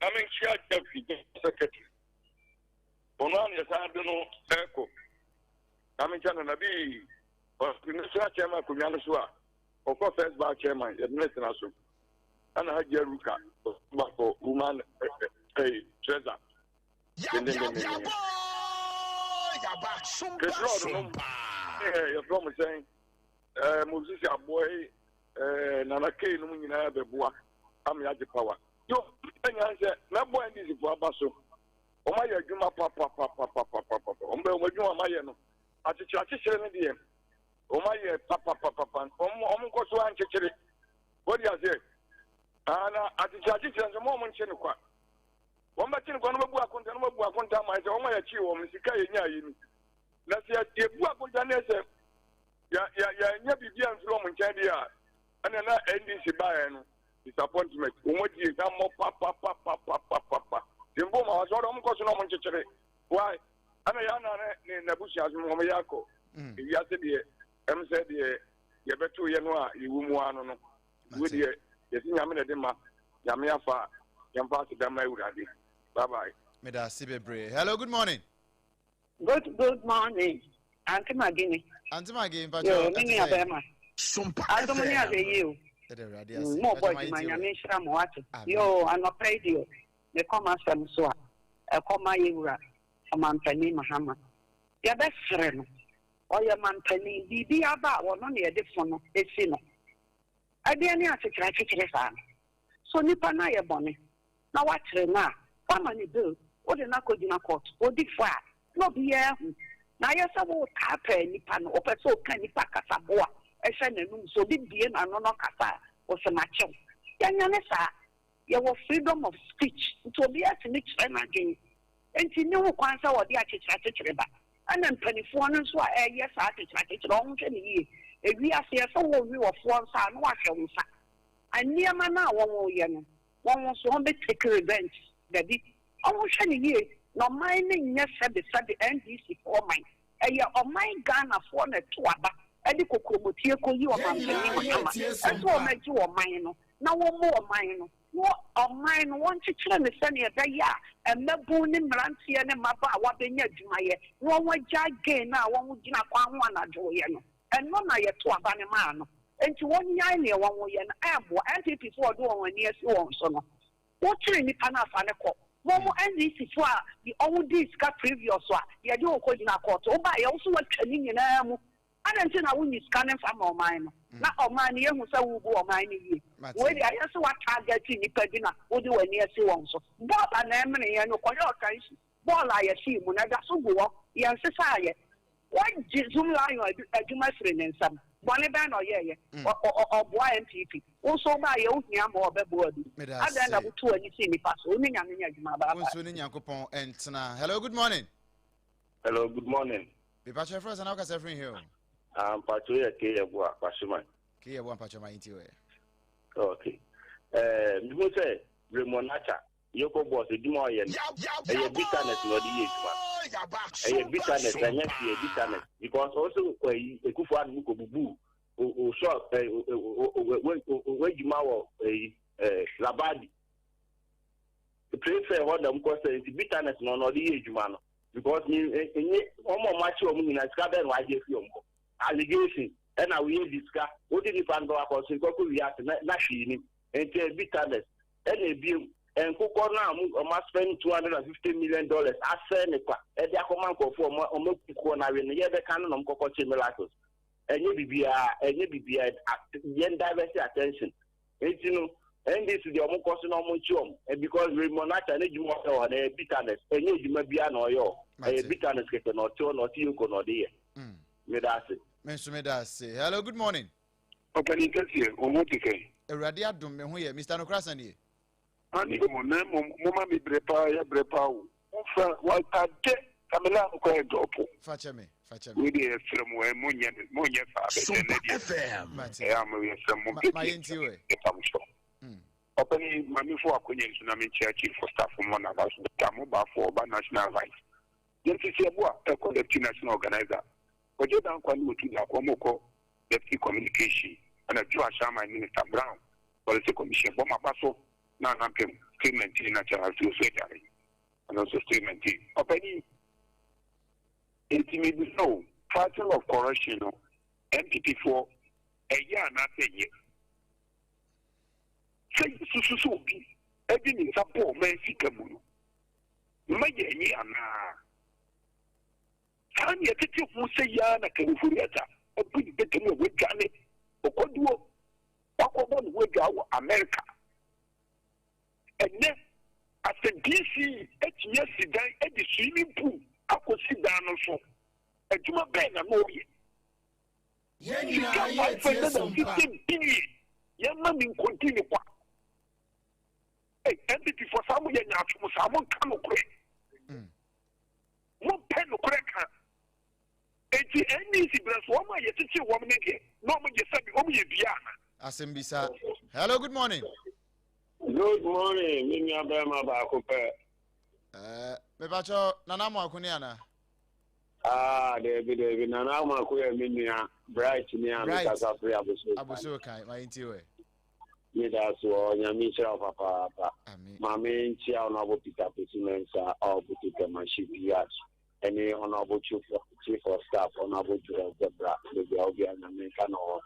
na menkyia Jeffrey secretary. Ɔno a na yɛsan de no ɛkɔ na menkyia Nana bi ɔte national chairman akonnwa no so a ɔkɔ first bar chairman yɛde ne tena so ɛna Hajji Aruka ɔba woman ɛɛ treasure dendendenden. Chris Lord nom ɛɛ yɛfrɛ mo sɛn ɛɛ Moses Aboe ɛɛ Nana Kay nom nyinaa bɛboa ama yɛagye power. Yo, ɛnya sɛ mɛbɔ NDC fo aba so. Wɔn ayɛ adwuma papapapapapapa. Wɔn bɛ wɔn adwuma wɔn ayɛ no akyekyere akyekyere no deɛ wɔn ayɛ papapapapa. Wɔn wɔn nkɔ so ankyekyere. Wɔde aseɛ. Ana akyekyere akyekyere nso mo wɔn nkye no kwa. Wɔn bɛkye no kwa no bɛbu akonta no bɛbu akonta ama sɛ wɔn a yɛkye wɔn sika yɛ nya yi ni. Na sɛ yɛbu akonta ne sɛ yɛ yɛ yɛnyɛ biribi amfiri wɔn nkyɛn deɛ a ɛna na NDC baeɛ no disappointment wɔn adi hwammɔ papapapapapapa mbo ma wɔsɛ wɔn nkɔ so na wɔn nkyekyere why ɛna yɛn ana ne ne n'abusua so wɔn yɛ akɔ ewiase deɛ ɛm sɛ deɛ yɛbɛto yɛ no a yɛwɔ mu ano no wo deɛ yɛsi nyame na ɛde ma nyame afa yɛmfa aseda ma awurade bye bye. Meda ase bebree. Hello, good morning. Good good morning, Auntie Maggie. Auntie Maggie, mpacho. Yo, me nua bɛrima. Sompa Adom ne ahwɛ yie o. Ɛda Awurade ase. Mo bɔ adwuma nyame nhyira mo wate. Yo, anɔpa yi deɛ mekɔ m'asɛm so a ɛkɔ ma yɛwura ɔmampanin Mahama. Yɛbɛsrɛ no. Ɔyɛ manpanin, biribi aba a ɔno na yɛde fo no si no. Ɛdeɛn ne akyekyere akyekyere saa no? So nipa no ayɛ bɔne na woakyere no a, woama no bail, wode no akɔgyina court, ɔdi fɔ a, na obiara ahu. Na ayɛ sɛ woretaataa nipa no, wopɛ sɛ woka nipa kasaboa hyɛ n'anum, sɛ obi bue n'ano na ɔkasa a, wose makye wo. Yɛnyɛ no saa. Yɛwɔ freedom of speech, nti obiara tumi kyerɛ n'adwene. Nti nni ho kwan sɛ wɔde akyekyere akyekyere ba. Ɛna mpanifoɔ no nso a ɛyɛ saa akyekyere akyekyere wɔn nhwɛ no yie. Ewiase yɛ sɛ wɔrewe ɔfoɔ nsa a na wahwɛ wo nsa. Nneɛma no a wɔn reyɛ no wɔn nso wɔn bɛ take revenge dabi. Wɔn nhwɛ no yie na ɔman no nyɛ sɛbe sɛbe NDC foɔ man. Ɛyɛ ɔman Ghana foɔ na ɛto aba ɛde kokromotie kɔ yi ɔmanpanin Mahama ɛsɛ wɔn agye ɔman no na wɔn mmu ɔman no. Wɔ ɔman no, wɔnkyekyere no sɛnea ɛbɛyɛ a mmabun ne mmeranteɛ ne mmabaawa bɛnya adwumayɛ na wɔagyae gay no a wɔgyina kwan ho anadwo reyɛ no. Ɛno na yɛto aba no maa no. Enti wɔnnyae nea wɔreyɛ no. Ɛmmoa. NPP foɔ a wɔde wɔn ani asi wɔn so no, wokyere nnipa no a, fa no kɔ. Mo mo NDC foɔ a wɔdii sika previous a yɛde wo kɔgyina kɔɔto, wobaeɛ wo nso woatwa ne nyinaa mu. Adɛn nti na wonyi sika no mfa ma ɔman no na ɔman no yɛhu sɛ worebu ɔman no yie? Wei deɛ ayɛ sɛ woatarget nnipa bi na wode w'ani asi wɔn so. Bɔɔl a na ɛmene yɛn no kɔyɛ ɔkansi. Bɔɔl a yɛhyee mu no ɛda so gu hɔ, yɛnsesaeɛ. Woagye Zoomlion adwuma afiri ne nsam. Bɔne bɛn na ɔyɛeɛ? Ɔboa NPP. Wo nso wobaeɛ wohia mmoa a ɔbɛboa bi. Adɛn na woto w'ani si nnipa so? Wo ne Nyame nyɛ adwuma. Bye Wo bye. nso ne Nyankopɔn ntena. Hello, good morning. Hello, good morning. Mepakyɛ frɛ sɛ na wokasa firi he o? Ah, mpakyɛ yɛ K Yeboah, Kwashiman. K Yeboah mpakyɛ ma yɛntie wɔ. Okay. Eh, mehu sɛ Raymond Archer, Yoko boss, adwuma ɔyɛ no, ɛyɛ bitterness na ɔde yɛ adwuma. Ɛyɛ bitterness, ɛnyɛ hwee, bitterness. Because also, ɛyi, Akufo Addo mu kɔbubu o o shop, eh, o o o o adwuma wɔ ɛyi, eh, Labadi. Trade fair hɔ na ɔmkɔ sɛ, nti bitterness na ɔno ɔde yɛ adwuma no. Because me enye wɔn a wɔakye wɔn nyinaa sika bɛn na wagye afi wɔn hɔ allegation ɛna woyɛ di sika wode nipa no bɛwɔ akɔ so nkɔkɔ wiase na na hwee nim nti ɛyɛ bitterness ɛna ebiem nkokɔ no a wɔn wɔn aspend $250 million asɛ ne kwa ɛde akɔma nkurɔfoɔ wɔn wɔn aku kɔ na awe no yɛbɛka no na wɔn kɔkɔ kye miracles ɛnyɛ bibiara ɛnyɛ bibiara yɛn divert attention. Nti no NDC deɛ ɔmo kɔ so na ɔmo nkye ɔmo eh, because Raymond Archer ne dwuma ɔyɛ wɔ no ɛyɛ bitterness ɛnyɛ adwuma biara na ɔyɛ ɔ ɛyɛ bitterness kɛkɛ na ɔte hɔ na ɔte yoko na ɔde yɛ meda ase. Me nso meda ase. Hello, good morning. Ɔpanin kɛseɛ, wo ho te sɛn? Awurade adom, me ho yɛ. Mister Nokrasa nie. Mane o, na mmom moma me brɛ paa, yɛ brɛ paa o. Wofra Walter de Camilla no kɔ ɛdɔpo. Fa kyɛ me, fa kyɛ me. Wei deɛ yɛsrɛ mo ɛ, monyɛ no, monyɛ saa bɛkyɛ nnɛ deɛ. Mate. Ɛyɛ a mo yɛsrɛ mo Ma, ma mpɛ yɛntie wo ɛ. yɛpa mo kyɛw. Ɔpanin, ma me fo akonya yi so na menkyia Chief of Staff mmɔ n'aba so, Doctor Amobafoɔ, ɔba National Vice. Yɛnte sɛ ɛbo a ɛkɔ Deputy National Organizer. Kwadwo Dankwa ne Otu Darko wɔn rekɔ Deputy Communication ɛna Joe Ashaiman Minister Brown Policy Commission bɔ m'aba so na Anampem still maintain na Charles Osu Agyare ɔno nso still maintain. Ɔpanin, enti mebisa o, fighting of corruption no NPP foɔ ɛyɛ anaasɛ ɛnyɛ? Sɛ yɛsusu sɛ obi de ne nsa bɔ ɔman sika mu no, mma yɛnyɛ anaa? Saa nea ɛtete ho sɛ yi ara na Ken Ofori-Atta abu ne bɛtɛ mu a wadwane ɔkwaduo wakɔbɔ ne ho adwaa wɔ Amerika. Ɛnnɛ, asɛ DC atumi asi dan de swimming pool akɔsi dan no so. Adwuma bɛn na na ɔyɛ? Sika 550 billion yɛmma ne nkɔdi ne kwa. Ei, NPP foɔ saa mo yɛ nyaatwom saa, mo nka nokorɛ. Mo mpɛ nokorɛ ka. Enti NDC berɛ so wɔn a yɛkyekyee wɔn no deɛ na wɔn gye sɛbi wɔn yɛ dua ana? Asɛm bisa. Hello, good morning. Good morning, me nua bɛrima baako pɛ. Eh, mepakyɛ Nana Amoako ni ana? Ah, dabi dabi, Nana Amoako yɛ me nua Bright ni a mekasa firi Abossey Okai. Abossey Okai, ma yɛntie wɛ. Meda ase wɔ Nyame nhyira wo papaapa. Maame nkyia Honourable Peter Kwesi Mensah a ɔbutu Tema Ship Yard ɛne Honourable Chief Chief of Staff Honourable Joel Zebra baabi a obia Nyame nka ne ho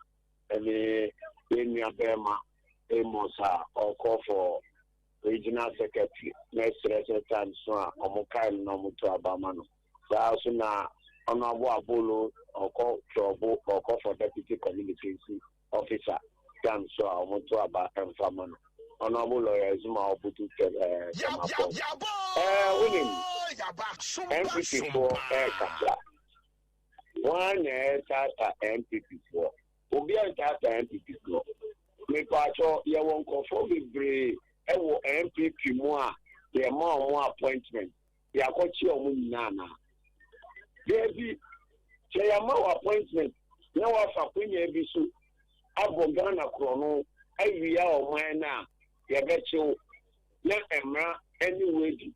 ɛne yɛn nua bɛɛma Amos a ɔkɔ for Regional Secretary mɛsrɛ sɛ time so a ɔmo kae no na ɔmo to aba ma no saa so na Honourable Abolo ɔkɔ Trɔbo ɔkɔ for deputy communication officer dam so a ɔmo to aba ɛmfa ma no. Honourable Lawyer Zuma Obutu Tɛ ɛɛ Tɛmapɔn. Ɛɛ wonim NPP foɔ ɛɛkasa. Wɔn na ɛɛtaataa NPP foɔ. Obi ɛntaataa NPP foɔ. Mepaakyɛw yɛwɔ nkorɔfoɔ bebree ɛwɔ NPP mu a yɛma ɔmo appointment. Yɛakɔkye ɔmo nyinaa anaa? Daabi. Sɛ yɛama wo appointment na woafa akwanya bi so abɔ Ghana korɔno awia ɔman no a, yɛbɛkye wo na mmara ne wo adi.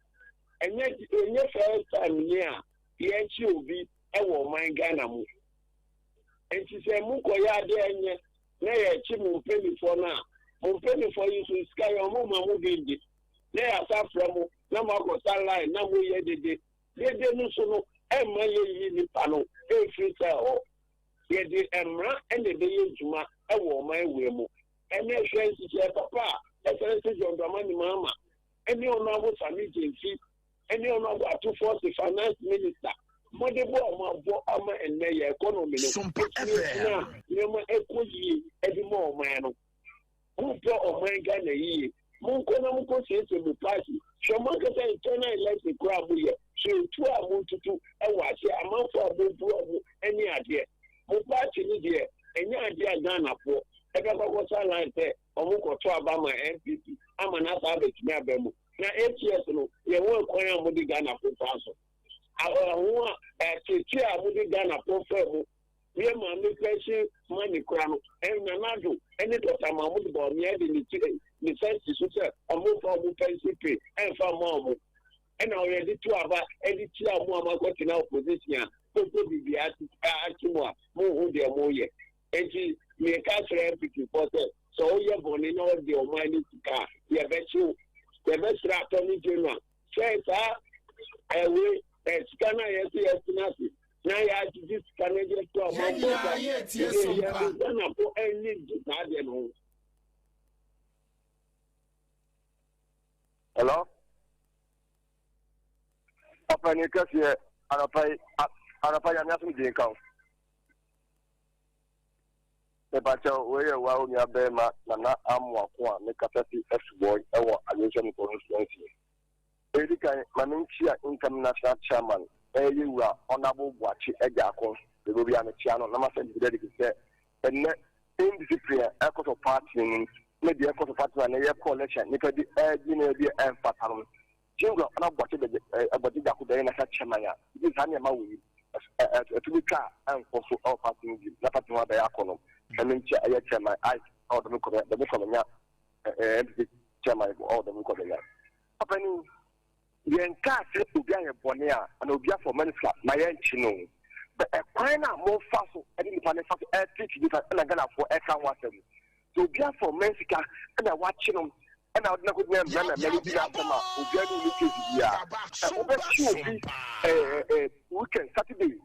Ɛnyɛ ɛnyɛ first time ni a yɛrekye obi wɔ ɔman Ghana mu. Nti sɛ mokɔyɛ adeɛ a ɛnyɛ na yɛrekye mo mpanimfoɔ no a, mo mpanimfoɔ yi nso sika yɛ wɔn ma mo bi ndi na yɛasa frɛ mo na moakɔsa line na moyɛ dede. Dede no so no ɛmma yɛnyi nipa no mfiri sɛ hɔ. Yɛde mmara na ɛbɛyɛ adwuma wɔ ɔman wei mu. Ɛnnɛ hwɛ nhyehyɛɛ papa a Excellency John Dramani Mahama ne Honourable Sammy Gyamfi ne Honourable Ato Forson Finance Minister mmɔdenbɔ a wɔabɔ ama ɛnnɛ yɛn economy no atumi agyina a nneɛma ɛkɔ yie de ma ɔman no. Mompɛ ɔman Ghana yiye. Monkɔ na monkɔ siesie mo party. Hwɛ mo ankasa internal election koraa a moyɛ. Hwɛ etuo a montoto wɔ aseɛ, amanfoɔ a mobu wɔn ne adeɛ. Mo party no deɛ ɛnyɛ adeɛ a Ghanafoɔ ɛbɛkɔ akɔsa line sɛ wɔn kɔto aba ama NPP ama no asan abɛtumi aba mu. Na ATS no yɛho ɛkwan a mode Ghanafoɔ faa so. Ɛho a ɛteetee a mode Ghanafoɔ faa mu. Yɛ maame pension money kora no, Nana Addo ne Dɔkta Mahmood Bawumia de ne ti ne nsa si so sɛ ɔmo nfa ɔmo pension pay ɛnfa mma ɔmo. Ɛna ɔyɛ de to aba de tia ɔmo a moakɔtena opposition a mompɛ biribi ate mu a monhu deɛ moyɛ. Enti meka kyerɛ NPP foɔ sɛ sɛ woyɛ bɔne na ɔde ɔman no sika a yɛbɛkye wo. Yɛbɛsrɛ Attorney General sɛ saa ɛwe sika no a yɛse yɛtena ase na yɛagyegye sika no de ato amanfoɔ sa yɛ Ghanafoɔ ani gye saa adeɛ no ho. Hello? Ɔpɛni kɛseɛ anɔpa yi anɔpa nyame asomdwe nka wo. Mepakyɛw wei yɛ wa onua bɛrima Nana Amoako a mekasa fi Asubɔi ɛwɔ Ayensuam constituency. Edi kan ma menkyia incoming national chairman ɛyɛ yɛwura Honourable Boakye Agyarko baabi obiara mekyia no na masan gyidi adi sɛ ɛnnɛ indiscipline a ɛkɔ so party no mu ne deɛ ɛkɔ so party no a na yɛkɔ election nnipa bi ɛregye nneɛma bi a ɛmfata no Yɛwura Honourable Boakye Boakye Agyarko bɛyɛ national chairman a gye saa nneɛma wei ɛtumi twa a ɛnkɔ so ɛwɔ party no bio na party no ho abɛyɛ akɔnɔ. Ɛno nti ɛyɛ chairman Ike ɛwɔ dɔm kɔmɛ dɔm kɔmɛnya NPP chairman ɛwɔ dɔm kɔmɛnya. Papa ni, yɛnkaa sɛ obi ayɛ bɔne a anaa obi afa ɔman sika ma yɛnkye no. But ɛkwan no a mofa so de nipa no fa so ɛtreat nipa ɛna Ghanafoɔ ɛka ho asɛm. Sɛ obi afa ɔman sika ɛna wakye no ɛna ɔde no akɔgyina mmara na mmara no di n'asɛm a obiara ne wo case biara. Ɛ wobɛkye obi ɛɛ ɛɛ weekend Saturday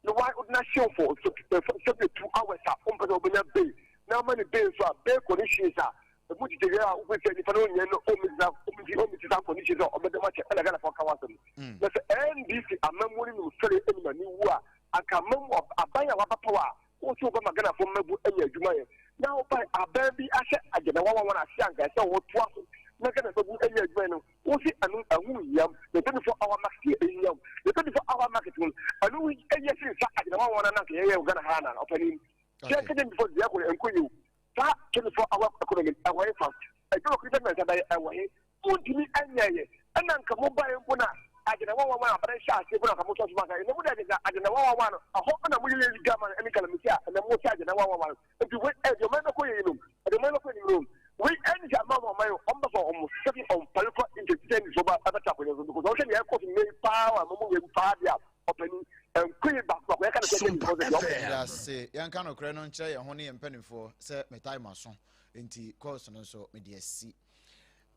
na wa wode no ahyɛ for 72 hours a wompɛ sɛ wobɛnya bail na ama ne bail nso a bail conditions a ɛmu gyegye a wofiri sɛ nipa no onyɛ no ɔmmiti saa conditions a ɔbɛda mu akyɛ ɛna Ghanafoɔ ka ho asɛm. Na sɛ NDC amammuo no nim sɛdeɛ ɛnim ani wu a anka amammuo aban a waba power a wo sɛ wobɛma Ghanafoɔ mmabu anya adwuma yɛ na wobae aban bi ahyɛ agyana wawa wɔn ase anka ɛsɛ wɔtoa so na Ghana mmabu anya adwuma yɛ no wo se ɛno ɛho nhia na 24 hour market yɛ ɛhia wo na 24 hour market no ɛno ɛyɛ sen sa agyana wawa no anka yɛyɛ wɔ Ghana ha na ɔpanin sɛ ɛkɛgye before deɛ ɛkɔ ɛnkɔ yɛ o saa 24 hour economy ɛwɔ he fa adwuma kɔ sɛ mɛnsa bɛyɛ ɛwɔ he montumi ɛnyɛ yɛ ɛna nka mo bae mpo na agyana wawa abana hyɛ aseɛ mpo na nka mo sɔ so ma nka ɛna mo de agyana agyana wawa no ɛhɔ ɛna mo yɛ yɛ gama ɛne galamsey a ɛna mo sɛ agyana wawa no nti wei ɛde ɔman bɛkɔ yɛ yi nom ɛde ɔman bɛkɔ yɛ nom wei ɛne sɛ ama ɔman ɔmo bɛfɔ ɔmo sɛbi ɔmo palikɔ nkyɛnkyɛn ni so ba ɛbɛta akɔnyɛ so because ɔhwɛ nea ɛkɔ so mmɛ yi paa wɔ mo wei paa deɛ ɔpɛni ɛnkɔ yi baako baako yɛka no kɔ kyɛn nifoɔ sɛ deɛ ɔmo. Yɛase yɛnka nokorɛ no nkyerɛ yɛn ho ne yɛn mpanimfoɔ sɛ metae mo aso nti course no nso mede asi.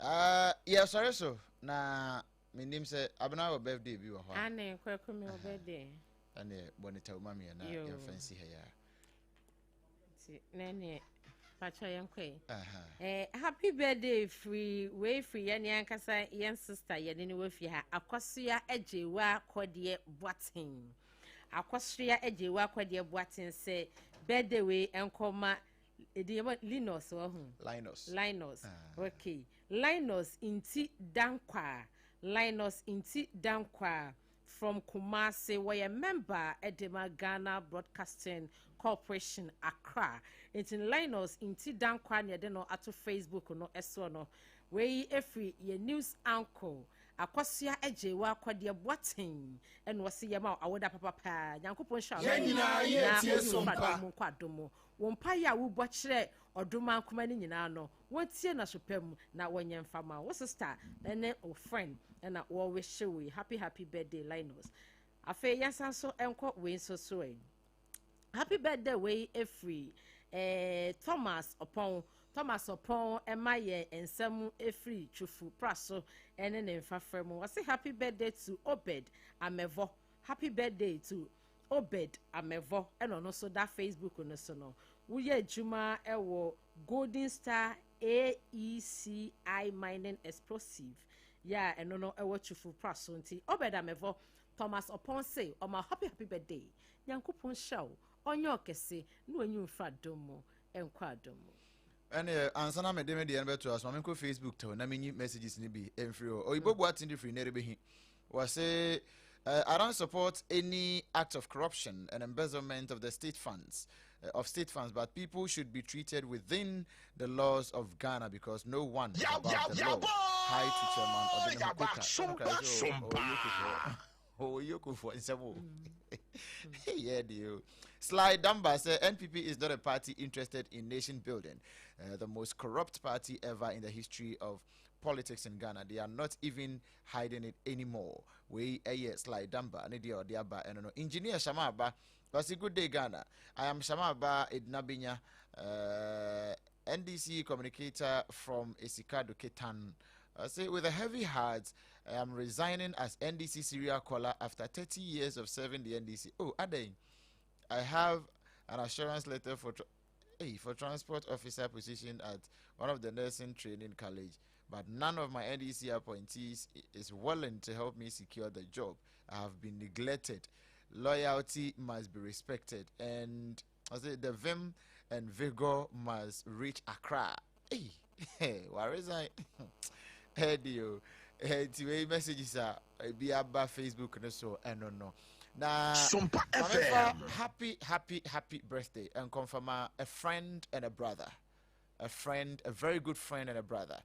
Uh, yɛsɔre so na menim sɛ abena wɔ birthday bi wɔ hɔ a. Ane kwaku mi wɔ birthday. Ɛne bɔ ne tawuma mmiɛ na yɛmfa nsi ha yi a. Nti na ɛneɛ pakyɛ yɛn kɔ yi. Eh, happy birthday firi wei firi yɛn ne ankasa yɛn sister yɛne ne wɔ fie ha Akɔsoa Agyewa Kɔdeɛ Boateng. Akɔsoa Agyewa Akwadeɛ Boateng sɛ birthday wei nkɔma ɛdi yɛbɔ Linus wɔ ho. Linus. Linus. Ah. Okay. Linus Nti Dankwaa. Linus Nti Dankwaa from Kumasi. Wɔyɛ member ɛde ma Ghana Broadcasting Corporation Accra. Nti Linus Nti Dankwaa ne yɛde no ato Facebook no ɛsoɔ no. Wei efiri yɛ news anchor Akɔsoa Agyewa Akwadeɛ Boateng ɛna ɔse yɛma wo awoda papapaa. Nyankopɔn nhyira wo. Yɛn nyinaa yɛ Na tie ɔnyi wo mfa sompa. adom mu nkɔ adom mu. Wo mpaeɛ a wobɔ kyerɛ ɔdomankoma no nyinaa no, wɔntie no aso pa mu na wɔnyɛ mfa ma wo. Wo sister ne wo friend na wɔrehyɛ wo yi. Happy happy birthday, Linus. Afei yɛnsan so nkɔ wei nso so ɛ. Happy birthday wei efiri Thomas Ɔpɔn. Thomas Ɔpɔn ɛma yɛ nsɛm efiri Twufu Praso ɛne ne mfafra mu. Wɔsi happy birthday to Obed Amɛvɔ. Happy birthday to Obed Amɛvɔ ɛna ɔno nso da Facebook no so no. Woyɛ adwuma ɛwɔ Golden Star AECI Mining Explosive yɛ a ɛno no ɛwɔ Twufu Praso. Nti Obed Amɛvɔ, Thomas Ɔpɔn se ɔma happy happy birthday. Nyankopɔn hyira wo, ɔnyɛ ɔkɛse na wanyi wo mfiri adom mu nkɔ adom mu. Ɛne ansa na mede me deɛ no bɛto aso, ma menkɔ Facebook tɛw na menyi messages no bi mfiri hɔ. Oyibo Boateng de firi Nerebehi. Wɔse, I don't support any act of corruption and embezzlement of the state funds, of state funds, but people should be treated within the laws of Ghana because no one is above the law. Hi to Chairman Odene Hokoka. Sompa. Oh, Yoko for nsɛm o. Yeah, dear. Sly Damba said NPP is not a party interested in nation building. The most corrupt party ever in the history of politics in Ghana. They are not even hiding it anymore. We Sly Damba ne deɛ ɔde aba ɛno no. Engineer Shama Aba, Basi, good day Ghana. I am Shama Aba Idnabinya, NDC communicator from Esikado Ketan. I say with a heavy heart, I am resigning as NDC serial caller after 30 years of serving the NDC. Oh, Ade, I have an assurance letter for transport officer position at one of the nursing training college, but none of my NDC appointees is willing to help me secure the job. I have been neglected. Loyalty must be respected, and I say the vim and vigor must reach Accra. Hey, hey, where is I? Hey, dear. Hey, ti messages are be aba Facebook no so and no no. Na Sompa Mamefa, FM. happy, happy, happy birthday and confirm a friend and a brother, a friend, a very good friend and a brother.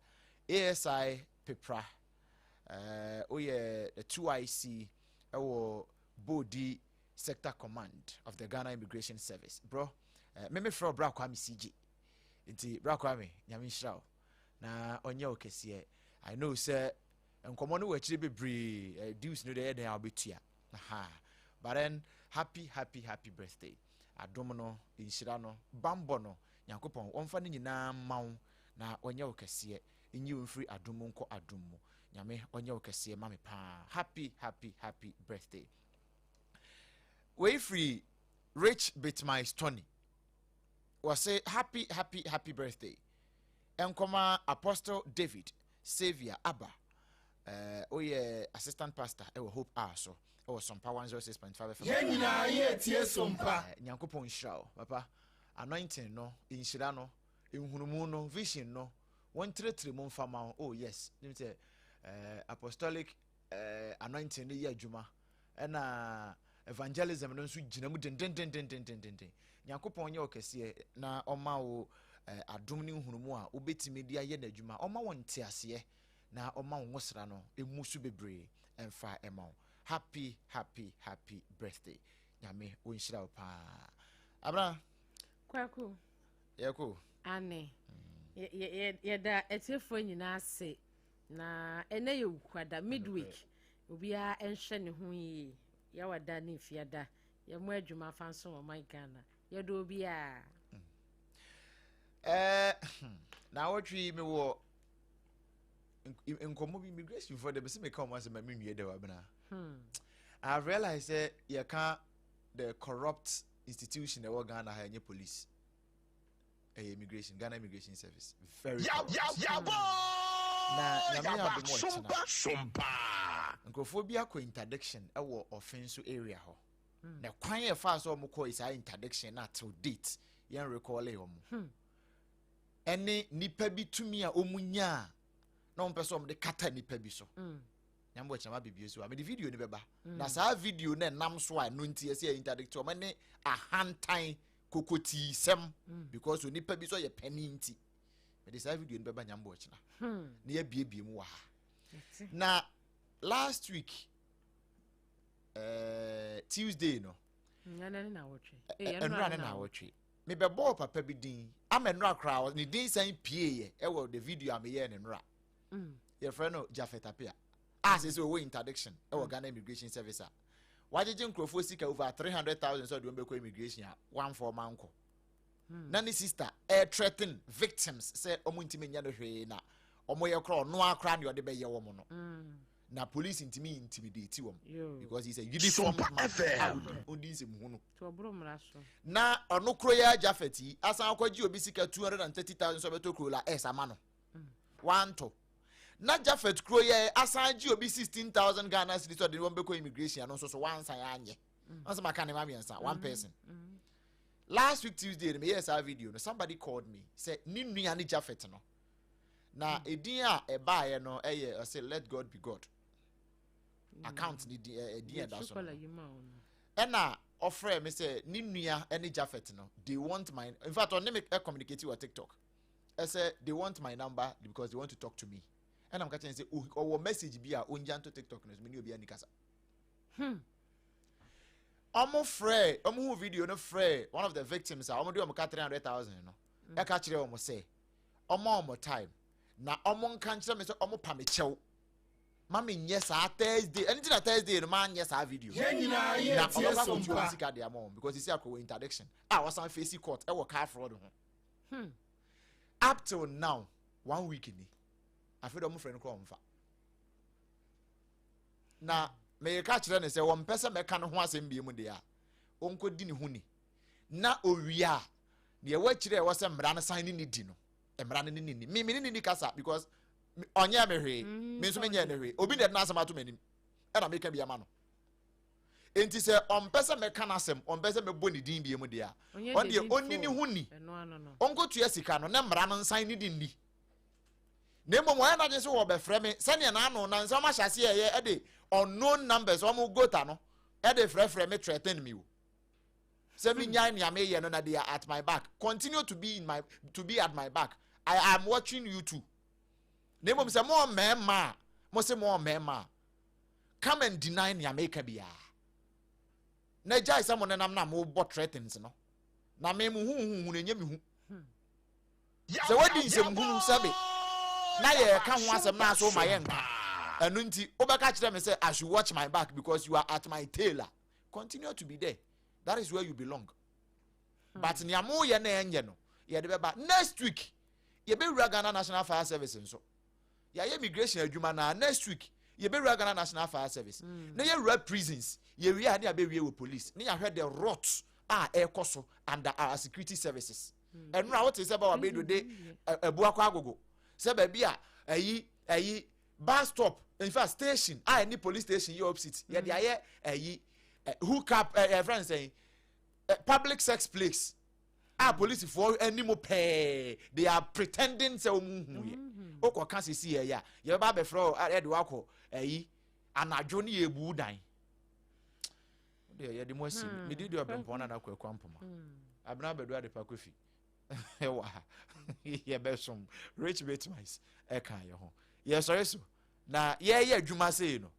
ASI Pepra, oh yeah, the 2IC, our Bodi Sector Command of the Ghana Immigration Service, bro. Me fro bra Kwame CJ. Nti bra Kwame, nyame nhyira wo. Na onye okese. I know sir, nkɔmɔ no wɔ akyire bebree, dues no de yɛ den a wobɛtua. Aha. But then happy, happy, happy birthday. Adom no, nhyira no, bambɔ no, Nyankopɔn wɔmfa ne nyinaa mma wo na ɔnyɛ wo kɛseɛ. Nyi wo mfiri adom mu nkɔ adom mu. Nyame ɔnyɛ wo kɛseɛ ma me paa. Happy, happy, happy birthday. Wei firi Rich Bitmy Stony. Wɔse happy, happy, happy birthday. Nkɔma Apostle David Xavier Abba. Oyɛ assistant pastor ɛwɔ Hope R so ɛwɔ Sompa 106.5 FM. Yɛn nyinaa yɛ tie Sompa. Nyankopɔn nhyira wo papa. Anointing no, nhyira no, nhunumu no, vision no, wɔn tiretire mu mfa ma wo. Oh yes, nim sɛ apostolic anointing no yɛ adwuma ɛna evangelism no nso gyina mu dendendendendendenden. Nyankopɔn nyɛ ɔkɛseɛ na ɔma wo adom ne nhunumu a wobɛtumi de ayɛ n'adwuma. Ɔma wo nteaseɛ na ɔma wo nwosra no emu so bebree ɛmfa ɛma wo. Happy, happy, happy birthday. Nyame wo nhyira wo paa. Abra. Kwaku. Yɛko. Ane. Yɛda atiefoɔ nyinaa ase. Na ɛnɛ yɛ Wukuada midweek. Obiara nhwɛ ne ho yie. Yɛwada ne mfiada. Yɛmmɔ adwuma fa nso wɔ man Ghana. Yɛdɔ obiara. Na wɔtwe me wɔ nkɔmmɔ bi immigration for the bɛsɛ meka wɔn asɛm ma me nwie da wabena. I have realized sɛ yɛka the corrupt institution ɛwɔ Ghana ha ɛnyɛ police. Ɛyɛ immigration, Ghana Immigration Service. Very corrupt. Na nyame yɛ adom wɔ kyena. Sompa. Nkurɔfoɔ bi akɔ interdiction ɛwɔ Ɔfenso area hɔ. Na kwan yɛ fa sɛ ɔmo kɔ saa interdiction na till date yɛn recall ɔmo. Ɛne nipa bi tumi a ɔmo nyaa na ɔmo pɛ sɛ ɔmo de kata nipa bi so. Nyame bɔ kyerɛma bibie so a mede video no bɛba. Na saa video no ɛnam so a ɛno nti ɛsɛ yɛ interdict ɔmo ne ahantan kokotiisɛm because onipa bi so yɛ panin nti mede saa video no bɛba nyame bɔ kyerɛ na yɛabiebie mu wɔ ha. Na last week Tuesday no, ɛnura ne naawɔtwe, mebɛbɔɔ papa bi din ama nnura koraa ne din san pieeɛ ɛwɔ the video a meyɛɛ ne nnura. Yɛfrɛ no Jafet Apia a sɛ sɛ ɔwɔ interdiction ɛwɔ Ghana Immigration Service a wagyegye nkurɔfoɔ sika over 300,000 sɛ ɔde wɔn bɛkɔ immigration a wamfa ɔma nkɔ. Na ne sister ɛɛ threaten victims sɛ ɔmo ntumi nyɛ no hwee na ɔmo yɛ korɔ ɔno akora ne ɔde bɛyɛ wɔn no. Na police ntumi intimidate wɔn because he's a uniformed man a odi nsɛm hu no. Na ɔno koro yɛ Jafet yi asan akɔgye obi sika 230,000 sɛ ɔbɛtɔ Corolla S ama no. Wanto. Na Jafet kuro yɛ asan gye obi 16,000 Ghana cedis ɔde wɔn bɛkɔ immigration ano nso so wansan anyɛ. Wɔn sɛ maka ne ma mmiɛnsa one person. Last week Tuesday no meyɛɛ saa video no, somebody called me sɛ ne nua ne Jafet no. Na edin a ɛbaeɛ no ɛyɛ ɔsɛ let God be God. Account ne din ɛdin ɛda so no. Ɛna ɔfrɛ me sɛ ne nua ne Jafet no, they want my, in fact ɔne me communicate wɔ TikTok. Ɛsɛ they want my number because they want to talk to me. Ɛna mka kyerɛ sɛ ɔwɔ message bi a ɔngya nto TikTok no so me ne obi ani kasa. Ɔmo frɛ ɔmo hu video no frɛ one of the victims a ɔmo de ɔmo ka 300,000 no. Ɛka kyerɛ ɔmo sɛ ɔmo ɔmo time na ɔmo nka nkyerɛ me sɛ ɔmo pa me kyɛw ma me nyɛ saa Thursday. Ɛno ti na Thursday no ma nyɛ saa video Yɛn nyinaa yɛ na tie ɔmo kɔ akɔtua Sompa. ɔmo sika de ama wɔn because sisi akɔ wɔ interdiction a wɔsan face court ɛwɔ car fraud ho. Up till now one week ni afei de ɔmo frɛ no kɔ ɔmo fa na meyɛka kyerɛ ne sɛ wɔmpɛ sɛ mɛka ne ho asɛm bie mu deɛ a ɔnkɔdi ne ho ni na owie a deɛ ɛwɔ akyire a ɛwɔ sɛ mmara no san ne ne di no mmara no ne ne ni me me ne ne ni kasa because ɔnyɛ me hwee, me nso menyɛ ne hwee. Obi na ɛde n'asɛm ato m'anim ɛna meka bi ama no. Nti sɛ ɔmpɛ sɛ mɛka n'asɛm, ɔmpɛ sɛ mɛbɔ ne din bie mu deɛ a ɔno deɛ ɔnni ne ho ni, ɔnkɔtua sika no na mmara no nsan ne di nni. Na mmom ɔyɛ n'adwene sɛ wɔbɛfrɛ me sɛdeɛ n'ano na nsɛm ahyɛ aseɛ ɛyɛ ɛde unknown numbers wɔn gota no ɛde frɛfrɛ me, threaten me o sɛ menyae nea meyɛ no na they are at my back. Continue to be in my to be at my back, I am watching you too. Na mmom sɛ mo mmarima a mo se mo mmarima a come and deny nea meka biara na gyae sɛ mo nenam na mobɔ threatens no na me mo huhuhu no ɛnyɛ me hu sɛ wadi nsɛmhunu sɛbe na yɛka ho asɛm na aso ma yɛnka. Ɛno nti wobɛka kyerɛ me sɛ I should watch my back because you are at my tail a, continue to be there, that is where you belong. But nea moyɛ na ɛnyɛ no yɛde bɛba. Next week yɛbɛwura Ghana National Fire Service nso. Yɛayɛ immigration adwuma na next week yɛbɛwura Ghana National Fire Service na yɛwura prisons. Yɛwie a ne yɛabɛwie wɔ police ne yɛahwɛ the rot a ɛrekɔ so under our security services. Ɛno a wote sɛ bawa bɛdo de ɛbu akɔ agogo sɛ baabi a ɛyi ɛyi bus stop, in fact station a ɛne police station yɛ opposite, yɛde ayɛ ɛyi hook up ɛ ɛ friend sɛn public sex place a polisifoɔ anim pɛɛ they are pretending sɛ wɔn hu yɛ. Wokɔ ka sisi yɛ yɛ a yɛbɛba abɛfrɛ o ɛde wakɔ ɛyi anadwo ne yɛ ebu dan deɛ yɛde mo asi. Mede deɛ ɔbɛmpɔn nana kɔ akwa mpoma abena abɛdu adepa kofi ɛwɔ ha yɛbɛsom Rich Bitmice ɛka yɛ ho yɛsɔre so na yɛyɛ adwuma sei no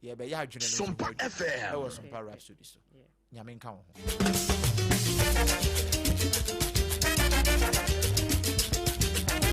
yɛbɛyɛ adwene no nso ho Sompa adwuma FM. ɛwɔ Sompa Rhapsody so. Nyame nka wo ho.